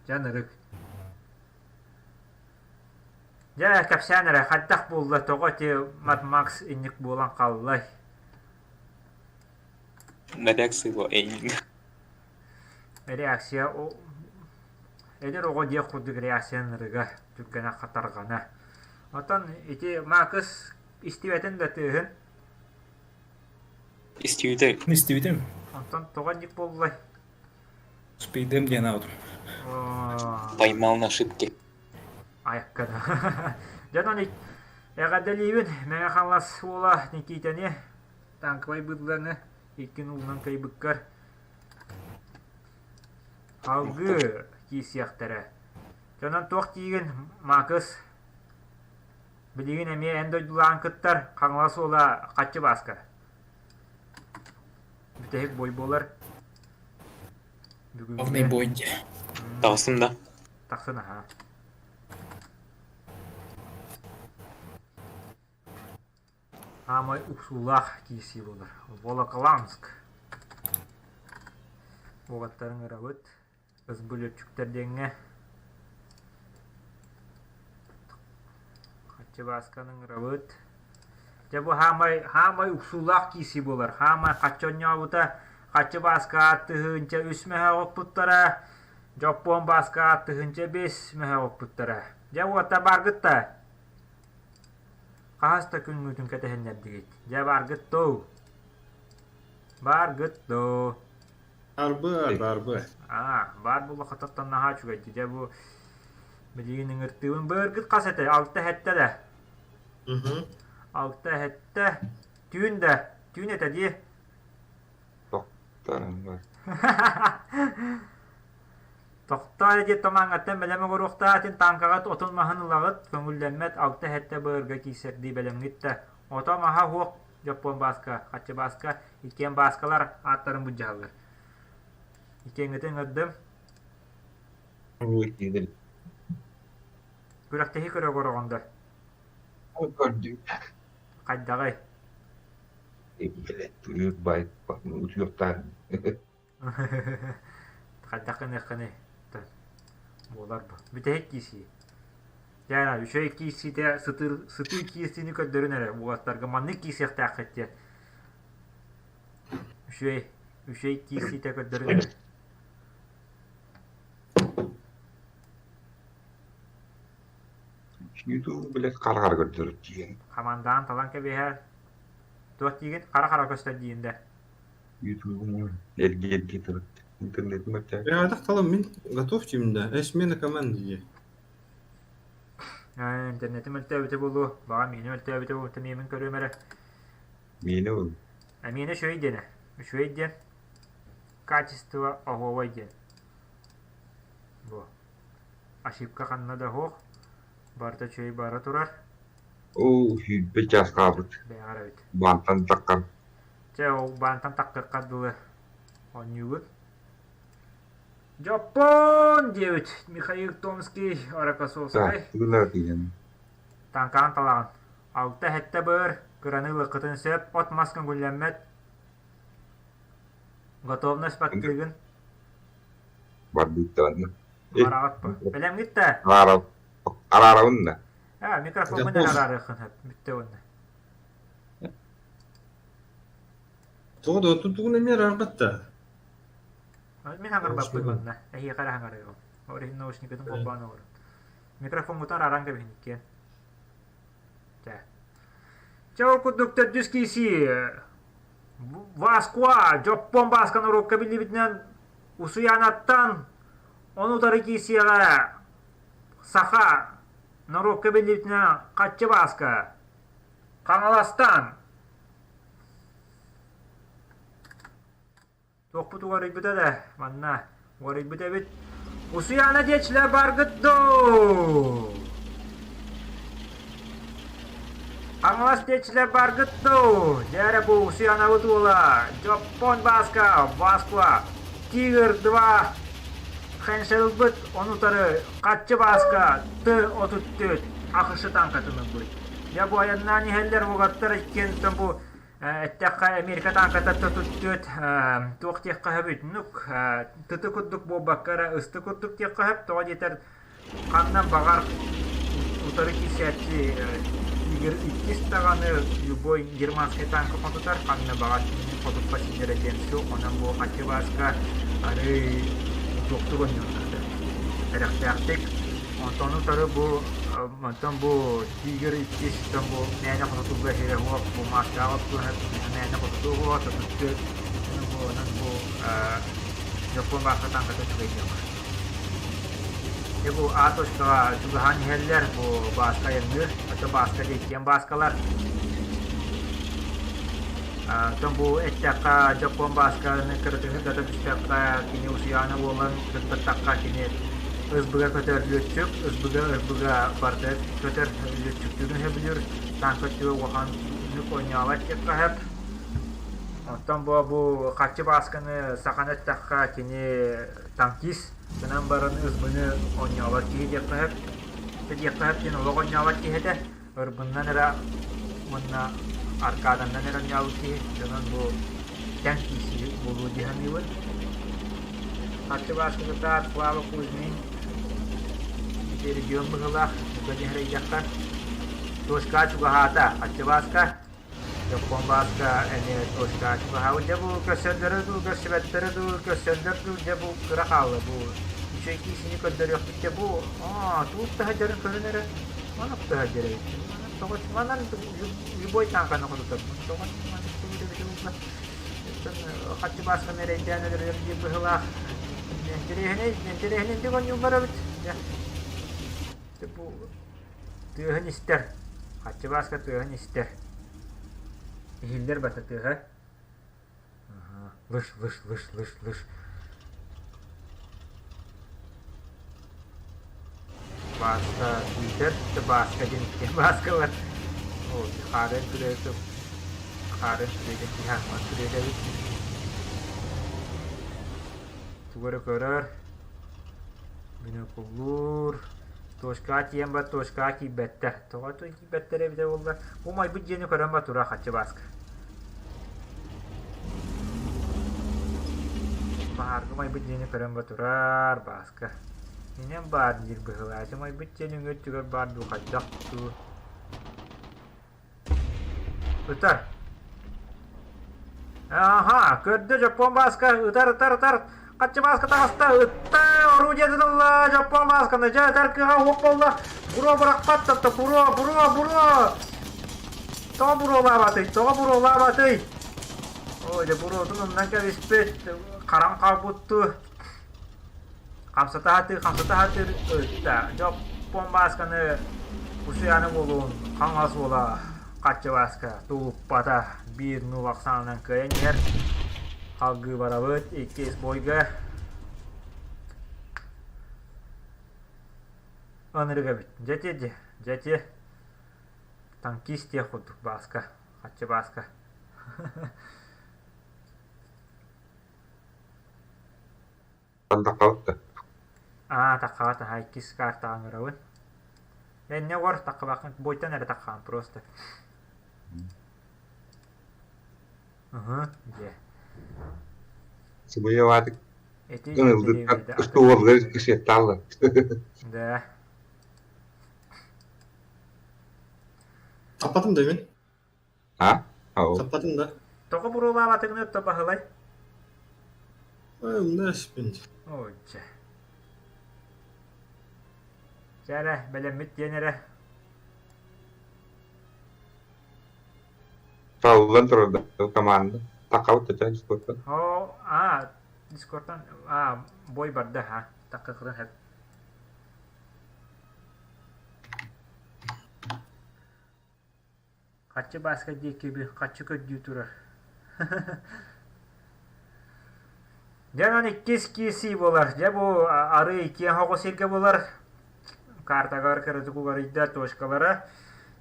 Дьэ ынырык. Дьэ кэпсээн эрэ хайдах буолла тоҕо ити Мад Макс инник буолан хааллай? Реакция эйиҥ. Реакция эдэр оҕо диэх курдук реакция ынырыга түргэнэ хатарҕана. Оттон ити Макс Истибэтин да тыаһын. Истибитим. Истибитим. Онтон тоҕо инник буоллай? Успейдым диэн аҕытым. Поймал на ошибке. Айаккана. Дьон эҕэрдэлиибин Мэҥэ Хаҥалас уола Никитэни танковай быдланы иккин уунан кыайбыккар Алгыы киирсиэхтэрэ. Дьонон туох диигин, Маакыс? Билигин эмиэ эн дойдулаан кыттар Хаҥалас уола Хаччы Бааска. Бүтэһик бой буолар. Главный бой дии. Таҕыстым да? Тахсын аһаа. Аамай уксуулаах киирсии буолар. Волоколамск. Уолаттарын ырабыт. Ызбылүөччүктэр диэҥҥэ. Хаччыбаасканы ыҥырабыт. Дьэ бу хаамай, хаамай уксуулаах киирсии буолар. Хаамай хаччы онньообута, Хаччы Бааска 1003 мөһөөҕү укпуттара, Дьоппуон Бааска 1005 мөһөөҕү укпуттара. Дьэ уота бааргыт да? Хаһыс да күҥҥүтүн кэтэһиннэрдигит. Дьэ бааргыт дуу? Бааргыт дуу? Арбы, барбы. Аа, баар буоллаххытыттан наһаа үчүгэй. Дьэ бу билигин ыҥыртыыбын. Быыргыт хас этэ? Алта эһэттэ да? Алта эһэттэ. Түүн да? Түүн этэ дии. Тохтоон Тохтоо эрэ диэт томааҥҥаттан бэлэм оҥоруохтаах атын тааҥкаҕыт отун маһын ылаҕыт, көҥүллэммэт алта эһэттэ быырга киирсэрдии бэлэмҥит да. Ото маһа суох Дьоппуон Бааска, Хаччы Бааска, иккиэн Бааскалар ааттарын былдьаһаллар. Иккиэҥҥитин ыҥырдым. Күрэхтэһии көрө олороҕун да? Көрдүм. Хайдаҕый? Бай, утуйуохтаах. Хайдах гыныаххыный? Буолар бу. Бүтэһик киирсии. Дьэ, үчүгэй киирсиитэ сытыы, сытыы киирсиини көрдөрүн эрэ уолаттарга маннык киирсиэхтээххит диэн. Үчүгэй, үчүгэй киирсиитэ көрдөрүн эрэ. Ютуб билет хара-хара көрдөрөр диэн. Хамандаан талан кэбиһэр. Туох диигин? Хара-хара көстөр диин да. Ютуб эргий-эргий турар. Интернетим өттө. Я талым мин готов да. Эш смена команды дии. Интернетим өлтөөбүтэ буолуо. Баҕа миэнэ өлтөөбүтэ буолуо. Миэмин көрүөм эрэ. Миэнэ ол. Миэнэ үчүгэй диэнэ. Үчүгэй диэн. Качество оһуобай диэн. Бу. Ошибка ханна да суох. Барыта үчүгэй бара турар. Оо, 20 чаас хаалбыт. Бэйэҕэр эбит. Баантан таххан. Чэ, ол баантан таххыахха дылы оонньуугут. Дьоппуон диэбит Михаил Томский Рокоссовскай. Тыына тиийэн. Таҥкаан талаҕын. Алта эһэттэ быр, кыраны ылыаххытын сөп, от-мас көҥүллэммэт. Готовность баттыыгын. Барбыттаҕына. Бараҕыт бу. Бэлэмҥит да? Араарабын да. Аа, микрофоммун эрэ араарыаххын сөп. Бүттэ уонна. Тоҕо да тугун эмиэ араарбат да. Мин хаҥарбаппын манна. Эһиэхэ эрэ хаҥарыаҕым. Ол иһин наушникытын холбоон олорун. Микрофоҥҥутун арааран кэбиһин иккиэн. Чэ. Чэ ол курдук төрдүс киисии Васкуа, Дьоппуон Бааска норуокка биллибитинэн Усуйаанаттан ону утары киирсиэҕэ Саха норуокка биллибитинэн Хаччы Бааска Хаҥаластан Туохпут уҕарыйбыта да, манна уҕарыйбыт эбит. Усуйаана диэччилэр бааргыт дуу? Хаҥалас диэччилэр бааргыт дуу? Дьэ эрэ бу Усуйаанабыт уола Дьоппуон Бааска, Москва, Тигр 2 Хеншелбыт ону утары Хаччы Бааска Т-34 АХШ танкатын ылбыт. Дьэ бу айаннаан иһэллэр уолаттар иккиэн бу Эттэххэ, Америка тааҥката түөрт туох диэххэ сөбүй? Нук тыты курдук буолбакка эрэ ысты курдук диэххэ сөп. Тоҕо диэтэр ханна баҕар утары киирсээччи Тигр иккис даҕаны любой германскай тааҥка хотутар, ханна баҕар кинини хотуппат сирдэрэ диэн суох. Онон бу Хачыбааска арыый туохтук оонньуохтаах эрэхтээхтик. Онтон утары бу Онтон бу Тигр иккис бу мээнэ хотутулла иһэрэ суох, бу мааскаҕа оттуһар мээнэ хотутуу суох, тотуччу бу онон бу. Дьоппуон бааска тааҥката үчүгэй диэххэ. Дьэ бу А точкаҕа чугаһаан иһэллэр, бу бааска айанныыр, оттон бааска диэккиэн бааскалар. Оттон бу эттэххэ дьоппуон баасканы кыратык сырдата түстэххэ, кини усуйаана буолан сырдаттахха кини СБ-га көтөр лүөччүк, СБ-га СБ-га барыта көтөр лүөччүктүүрүн сөбүлүүр, тааҥка өттүгэр улаханнык оонньообот диэххэ сөп. Оттон бу бу харчы баасканы сахан эттэххэ кини танкист гынан баран ырбыны оонньообот киһи диэххэ сөп. Диэххэ сөп диэн олох оонньообот киһи этэ. Ырбыннан эрэ уонна аркаданнан эрэ оонньообут киһи. Дьонон бу тэҥ киирсии буолуо дии саныыбын. Харчы бааската Клава Кузьмин ити регион быһыылаах бука диэн эрэйдэххэ. Точка чугаһаата харчы бааска. Дьоппуон бааска эмиэ точка чугаһаабыт. Дьэ бу көрсөллөрө дуу, көрсүбэттэрэ дуу, көрсөллөр дуу, дьэ бу кыра хаалла бу. Үчүгэй киисини көрдөрүөхпүт дьэ бу аа туох да сылдьарын көрөн эрэ маннык да сылдьар эбит. Манан тоҕо манан любой тааҥканы хотутарбын. Тоҕо маннык тугу да эбитэ буолла. Хаччы баасканы эрэйдээн өлөрөр диир быһыылаах. Интэриэһинэй, интэриэһинэйдик оонньууллар эбит. Дьэ. Бу Тыаһын истэр, Хаччыбааска тыаһын истэр, иһиллэр бата тыаһа лыш лыш лыш лыш лыш Бааска күүтэр, Бааска диэн икки Бааскалар хаарын күрүөтэ хаарын күрүөтэ киһи аһыммат күрүөтэ эбит тугу эрэ көрөр Бинокуллуур Точкаҕа тиийэн бар, точкаҕа киирбэттэр. Тоҕо киирбэттэр эбитэ буолла? Умайбыт дьиэни көрөн ба тура Хаччыбааска. Баһаарга умайбыт дьиэни көрөн ба турар Бааска. Инэн баар диир быһыылаах. Умайбыт дьиэ нөҥүө өттүгэр баар дуу хайдах дуу. Ытар. Аха, көрдө Дьоппуон Бааска, ытар, ытар, ытар. Хаччы Бааска таҕыста, ытта, орудие тутулла, Дьоппуон Баасканы, дьэ, ытар кыаҕа уох буолла. Буруо бырахпат, тобто буруо, буруо, буруо. Тоҕо буруолаабатый, тоҕо буруолаабатый? Ой, дьэ, буруотун умнан кэбиспит, харан хаалбыттыы. Хамсата сатыыр, хамсата сатыыр ытта. Дьоппуон Баасканы Усуйаана буолуон хаҥас уола Хаччы Бааска тулуппата биир нуул ахсаанынан кыайан иһэр. Халгыы барабыт иккис бойга. Ынырык эбит. Дьэ дьэ, дьэ Танкист диэх курдук Бааска, Хаччы Бааска. Таххабыт да? Аа, таххабат, аһа, иккис картаҕа ыҥырабын. Энньэ уор, таххыбаккын, буойтан эрэ таххаҕын просто. Уһу, дьэ. Сымыйа Эти ылдыттар устуолга кисиэттааллар. Да. Таппатым да мин. А? Ау. Таппатым да. Тоҕо буруолаабатыгын өттө Баһылай? Ой, умнаспын. Ой, чэ. Чэ эрэ, бэлэммит диэн эрэ. Саллан турар да команда. Такабыт да Дискордтан. О, а, Дискордтан, а, бой барда, а, такка хэп. Хаччы Бааска диэки хаччы көрдүү турар. Дьэ онон иккис киирсии буолар. Дьэ бу арыы киэҥ оҕус сиргэ буолар. Картагар кыратык уларыйда точкалара.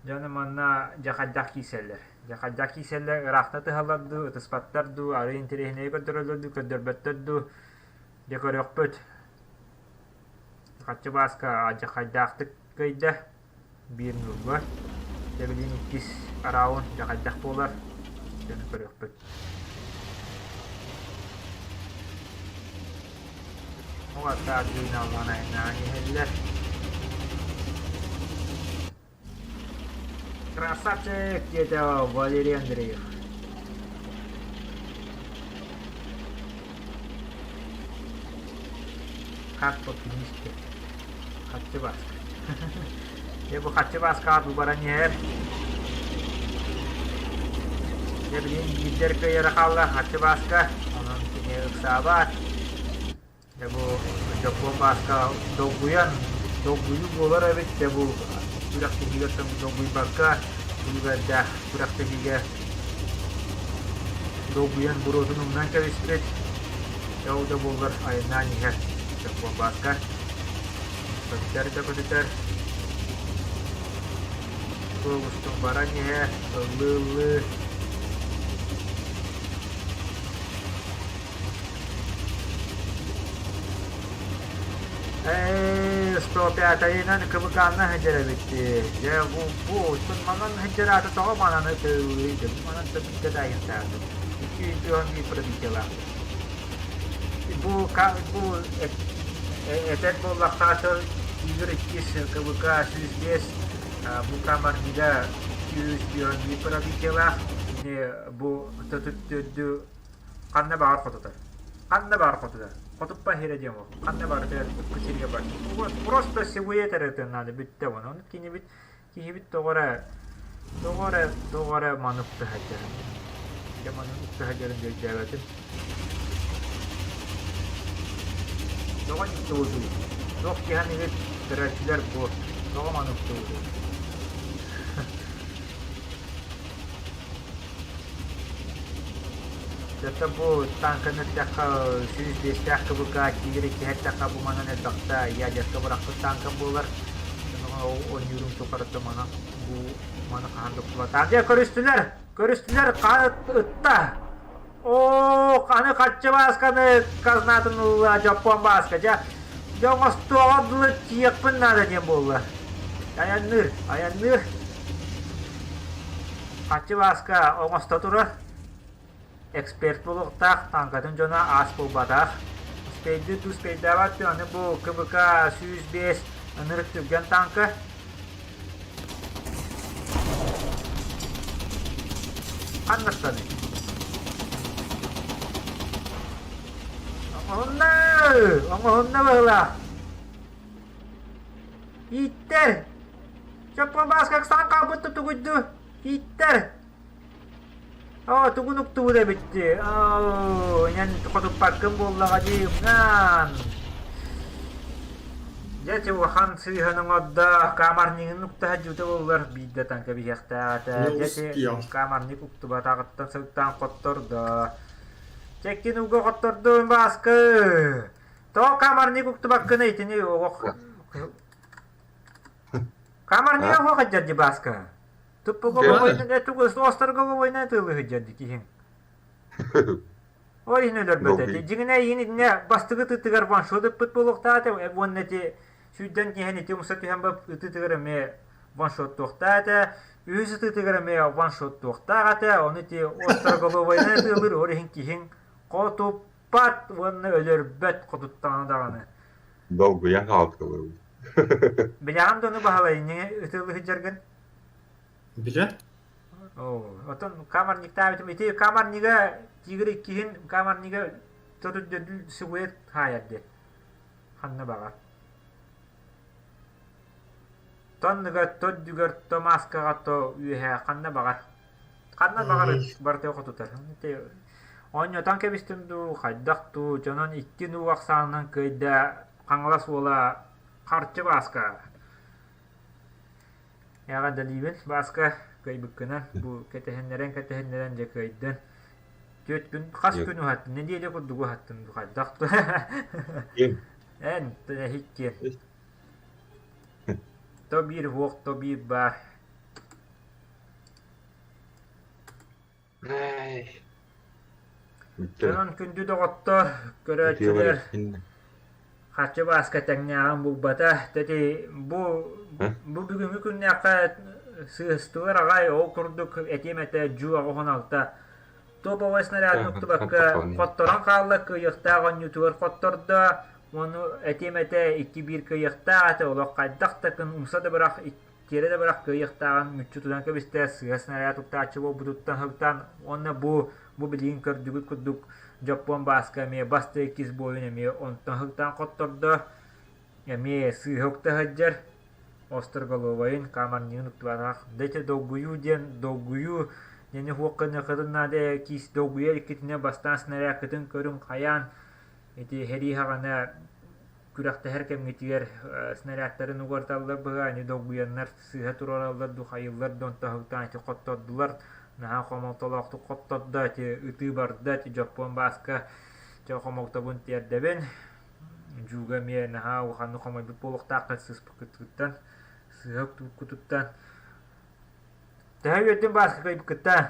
Дьону манна дьэ хайдах киирсэллэр. Дьэ хайдах киирсэллэр ыраахта тыһаллар дуу, ытыспаттар дуу, арыы интэриэһинэйи көрдөрөллөр дуу, көрдөрбөттөр дуу. Дьэ көрүөхпүт. Хаччы Бааска дьэ хайдаахтык кыайда. Биир ньурба, дьэ билигин иккис раунд дьэ хайдах буолар, дьону көрүөхпүт. Уолаттар дыыналлан айаннаан иһэллэр. Красавчик, диэтэ Валерий Андреев. Как по книжке. Хаччы Бааска. Дьэ бу Хаччы Бааскаҕа дуу баран иһэр. Дьэ билигин биирдэр кыайара хаалла Хаччы Бааска. Онон кини ыксаабат. Дьэ бу дьоппуон Бааска долгуйан, долгуйуу буолар эбит, дьэ бу күрэхтэһиигэ долгуйбакка үлүгэрдээх күрэхтэһиигэ долгуйан буруотун умнан кэбиспит. Дьэ ол да буоллар айаннаан иһэр дьоппуон Бааска. Көтүтэр да көтүтэр. Суол устун баран иһэр, ыллыы-ыллыы. Ээ, 105-йынан КВК-на сылдьар эбит. Дьэ, бу, бу, манан сылдьар аата тоҕо мананы тыылыйдым? Манан төбүккэ таайыахтаахтым. 211 пробитиелаах. Бу, бу этэр буоллахха, Тигр иккис КВК 105, бу Камарнига 211 пробитиелаах. Кини бу төрдү Ханна баҕар хотутар. Ханна баҕар хотутар. Хотуппа иһирэ диэн ол. Ханна барытыгар ыккы сиргэ бар. Просто силуэт эрэ ытыан наада бүттэ уонна. Ону кинибит киһибит тоҕо эрэ тоҕо эрэ тоҕо эрэ маны укта сылдьарын. Дьэ маны укта сылдьарын өйдөөбөтүм. Тоҕо уктубутуй? Туох киһи көрөөччүлэр бу тоҕо маны уктубутуй? Дьэ бу тааҥканы эттэххэ 105-тээх КВК Тигр иккиһэ эттэххэ бу манан элбэхтэ ядерка бырахпыт тааҥка буолар. Оонньуурум тухары манан бу маны хаһан да уктубатаах. Дьэ көрүстүлэр! Көрүстүлэр! Хаан ытта! Оо, аны хаччы баасканы казнатын ылла Дьоппуон бааска. Дьэ, дьэ оҥостуоҕа дылы тиийиэхпин наада диэн буолла. Айанныыр, айанныыр. Хаччы Бааска оҥосто турар, эксперт буолуохтаах, тааҥкатын дьоно аас буолбатах. Успейдыыр дуу, успейдаабат дуу, аны бу КВК 105 ынырык түргэн тааҥка. Ханныктаный? Оҥоһунна! Оҥоһунна быһыылаах. Ииттэр! Чоппо Бааска ыксаан хаалбыт тутугуйду. Ииттэр! Оо, тугун уктубут эбит дии. Оо, инэн хотуппаккын буоллаҕа дии, умнаан. Дьэ, ити улахан сыыһаны оҥордо. Камарнигын уктаһа дьута буоллар биирдэ танка биһиэхтээх этэ. Не Дьэ, ити успел. камарник уктубатаҕыттан сылтаан хоттордо. Чэккин уга хоттордун, Бааска! Тоҕо камарник уктубаккын итини олох Камарнига А? суох сылдьар дии Бааска. Дьэ. Туппуга тыылыы сылдьар дии киһиҥ. Ол иһин өлөрбөт Долгуй. ити. Дьиҥинэ эйигин итиннэ бастакы тыытыгар ваншот ыппыт буолуохтаах этэ уонна ити сүүрдэн иһэн ити умса түһэн баран ытыытыгар эмиэ ваншоттуохтаах этэ. Үһүс ытыытыгар эмиэ ваншоттуохтаах этэ. Ону ити остроголовойнай ытыалыыр ол иһин киһиҥ хотуппат уонна өлөрбөт хотуттаҕына даҕаны. Долгуйан хаалтылар. Билэҕин да ону Баһылай инньэ ытыалыы сылдьаргын? Билэ? Оо, оттон камарниктаабытым ити камарнига тигр иккиһин камарнига төрүт силуэт хаайар диэн ханна баҕар. Тонныга төрдүгэр то маскаҕа то үөһээ ханна баҕар. Ханна баҕар барыта хотутар. Ити оонньотон кэбистим дуу, хайдах дуу, дьонон икки нуу ахсаанынан кыайда Хаҥалас уола Харчы Бааска. Эҕэрдэлиибин, Бааска, кыайбыккынан. Бу кэтэһиннэрэн-кэтэһиннэрэн дьэ кыайдын. Түөрт күн, хас күн уһаттын, нэдиэлэ курдук уһаттын, хайдах Ким? Эн, эһиккиэн. То биир уох, то биир баар. Ай. Бүттэ. Онон күндү доҕоттор, көрөөччүлэр, Харчы Бааска тэҥнээҕин булбата. Тэти бу бу бүгүҥҥү күннээххэ сыыстылар аҕай ол курдук этиэм этэ дьуу 86 топовай снарядын уктубакка хотторон хаалла кыайыахтаах оонньуутугар хоттордо ону этиэм этэ 2-1 кыайыахтаах этэ олох хайдах да кын умса да бырах тиэрэ да бырах кыайыахтааҕын мүччү тутан кэбистэ, сыа снаряд уктааччы буолбутуттан сылтаан уонна бу бу билигин көрдүгүт курдук Дьоппуон Бааска эмиэ бастакы иккис буойун эмиэ онтон сылтаан хоттордо, эмиэ сыыһа укта сылдьар, остроголовайын, камарнигын уктубатах. Да ити долгуйуу диэн долгуйуу диэни хуохханыаххытын наада киис долгуйа иккитинэ бастаан снарядкытын көрүҥ хайаан. Ити сэрии саҕана күрэхтэһэр кэмҥитигэр снарядтарын угарталлар быһа, ини долгуйаннар сыыһа туруораллар дуу, хайыыллар дуу, онтон сылтаан ити хоттордулар. Наһаа хомолтолоохтук хоттордо, ити ытыы барда, ити Дьоппуон Бааска чэ хомолтобун тиэрдэбин. Дьууга эмиэ наһаа улаханнык хомойбут буолуохтааххын сыыспыккытыттан, сыыһа уктубуккутуттан. Төһө үөрдүҥ Бааска кыайбыккыттан?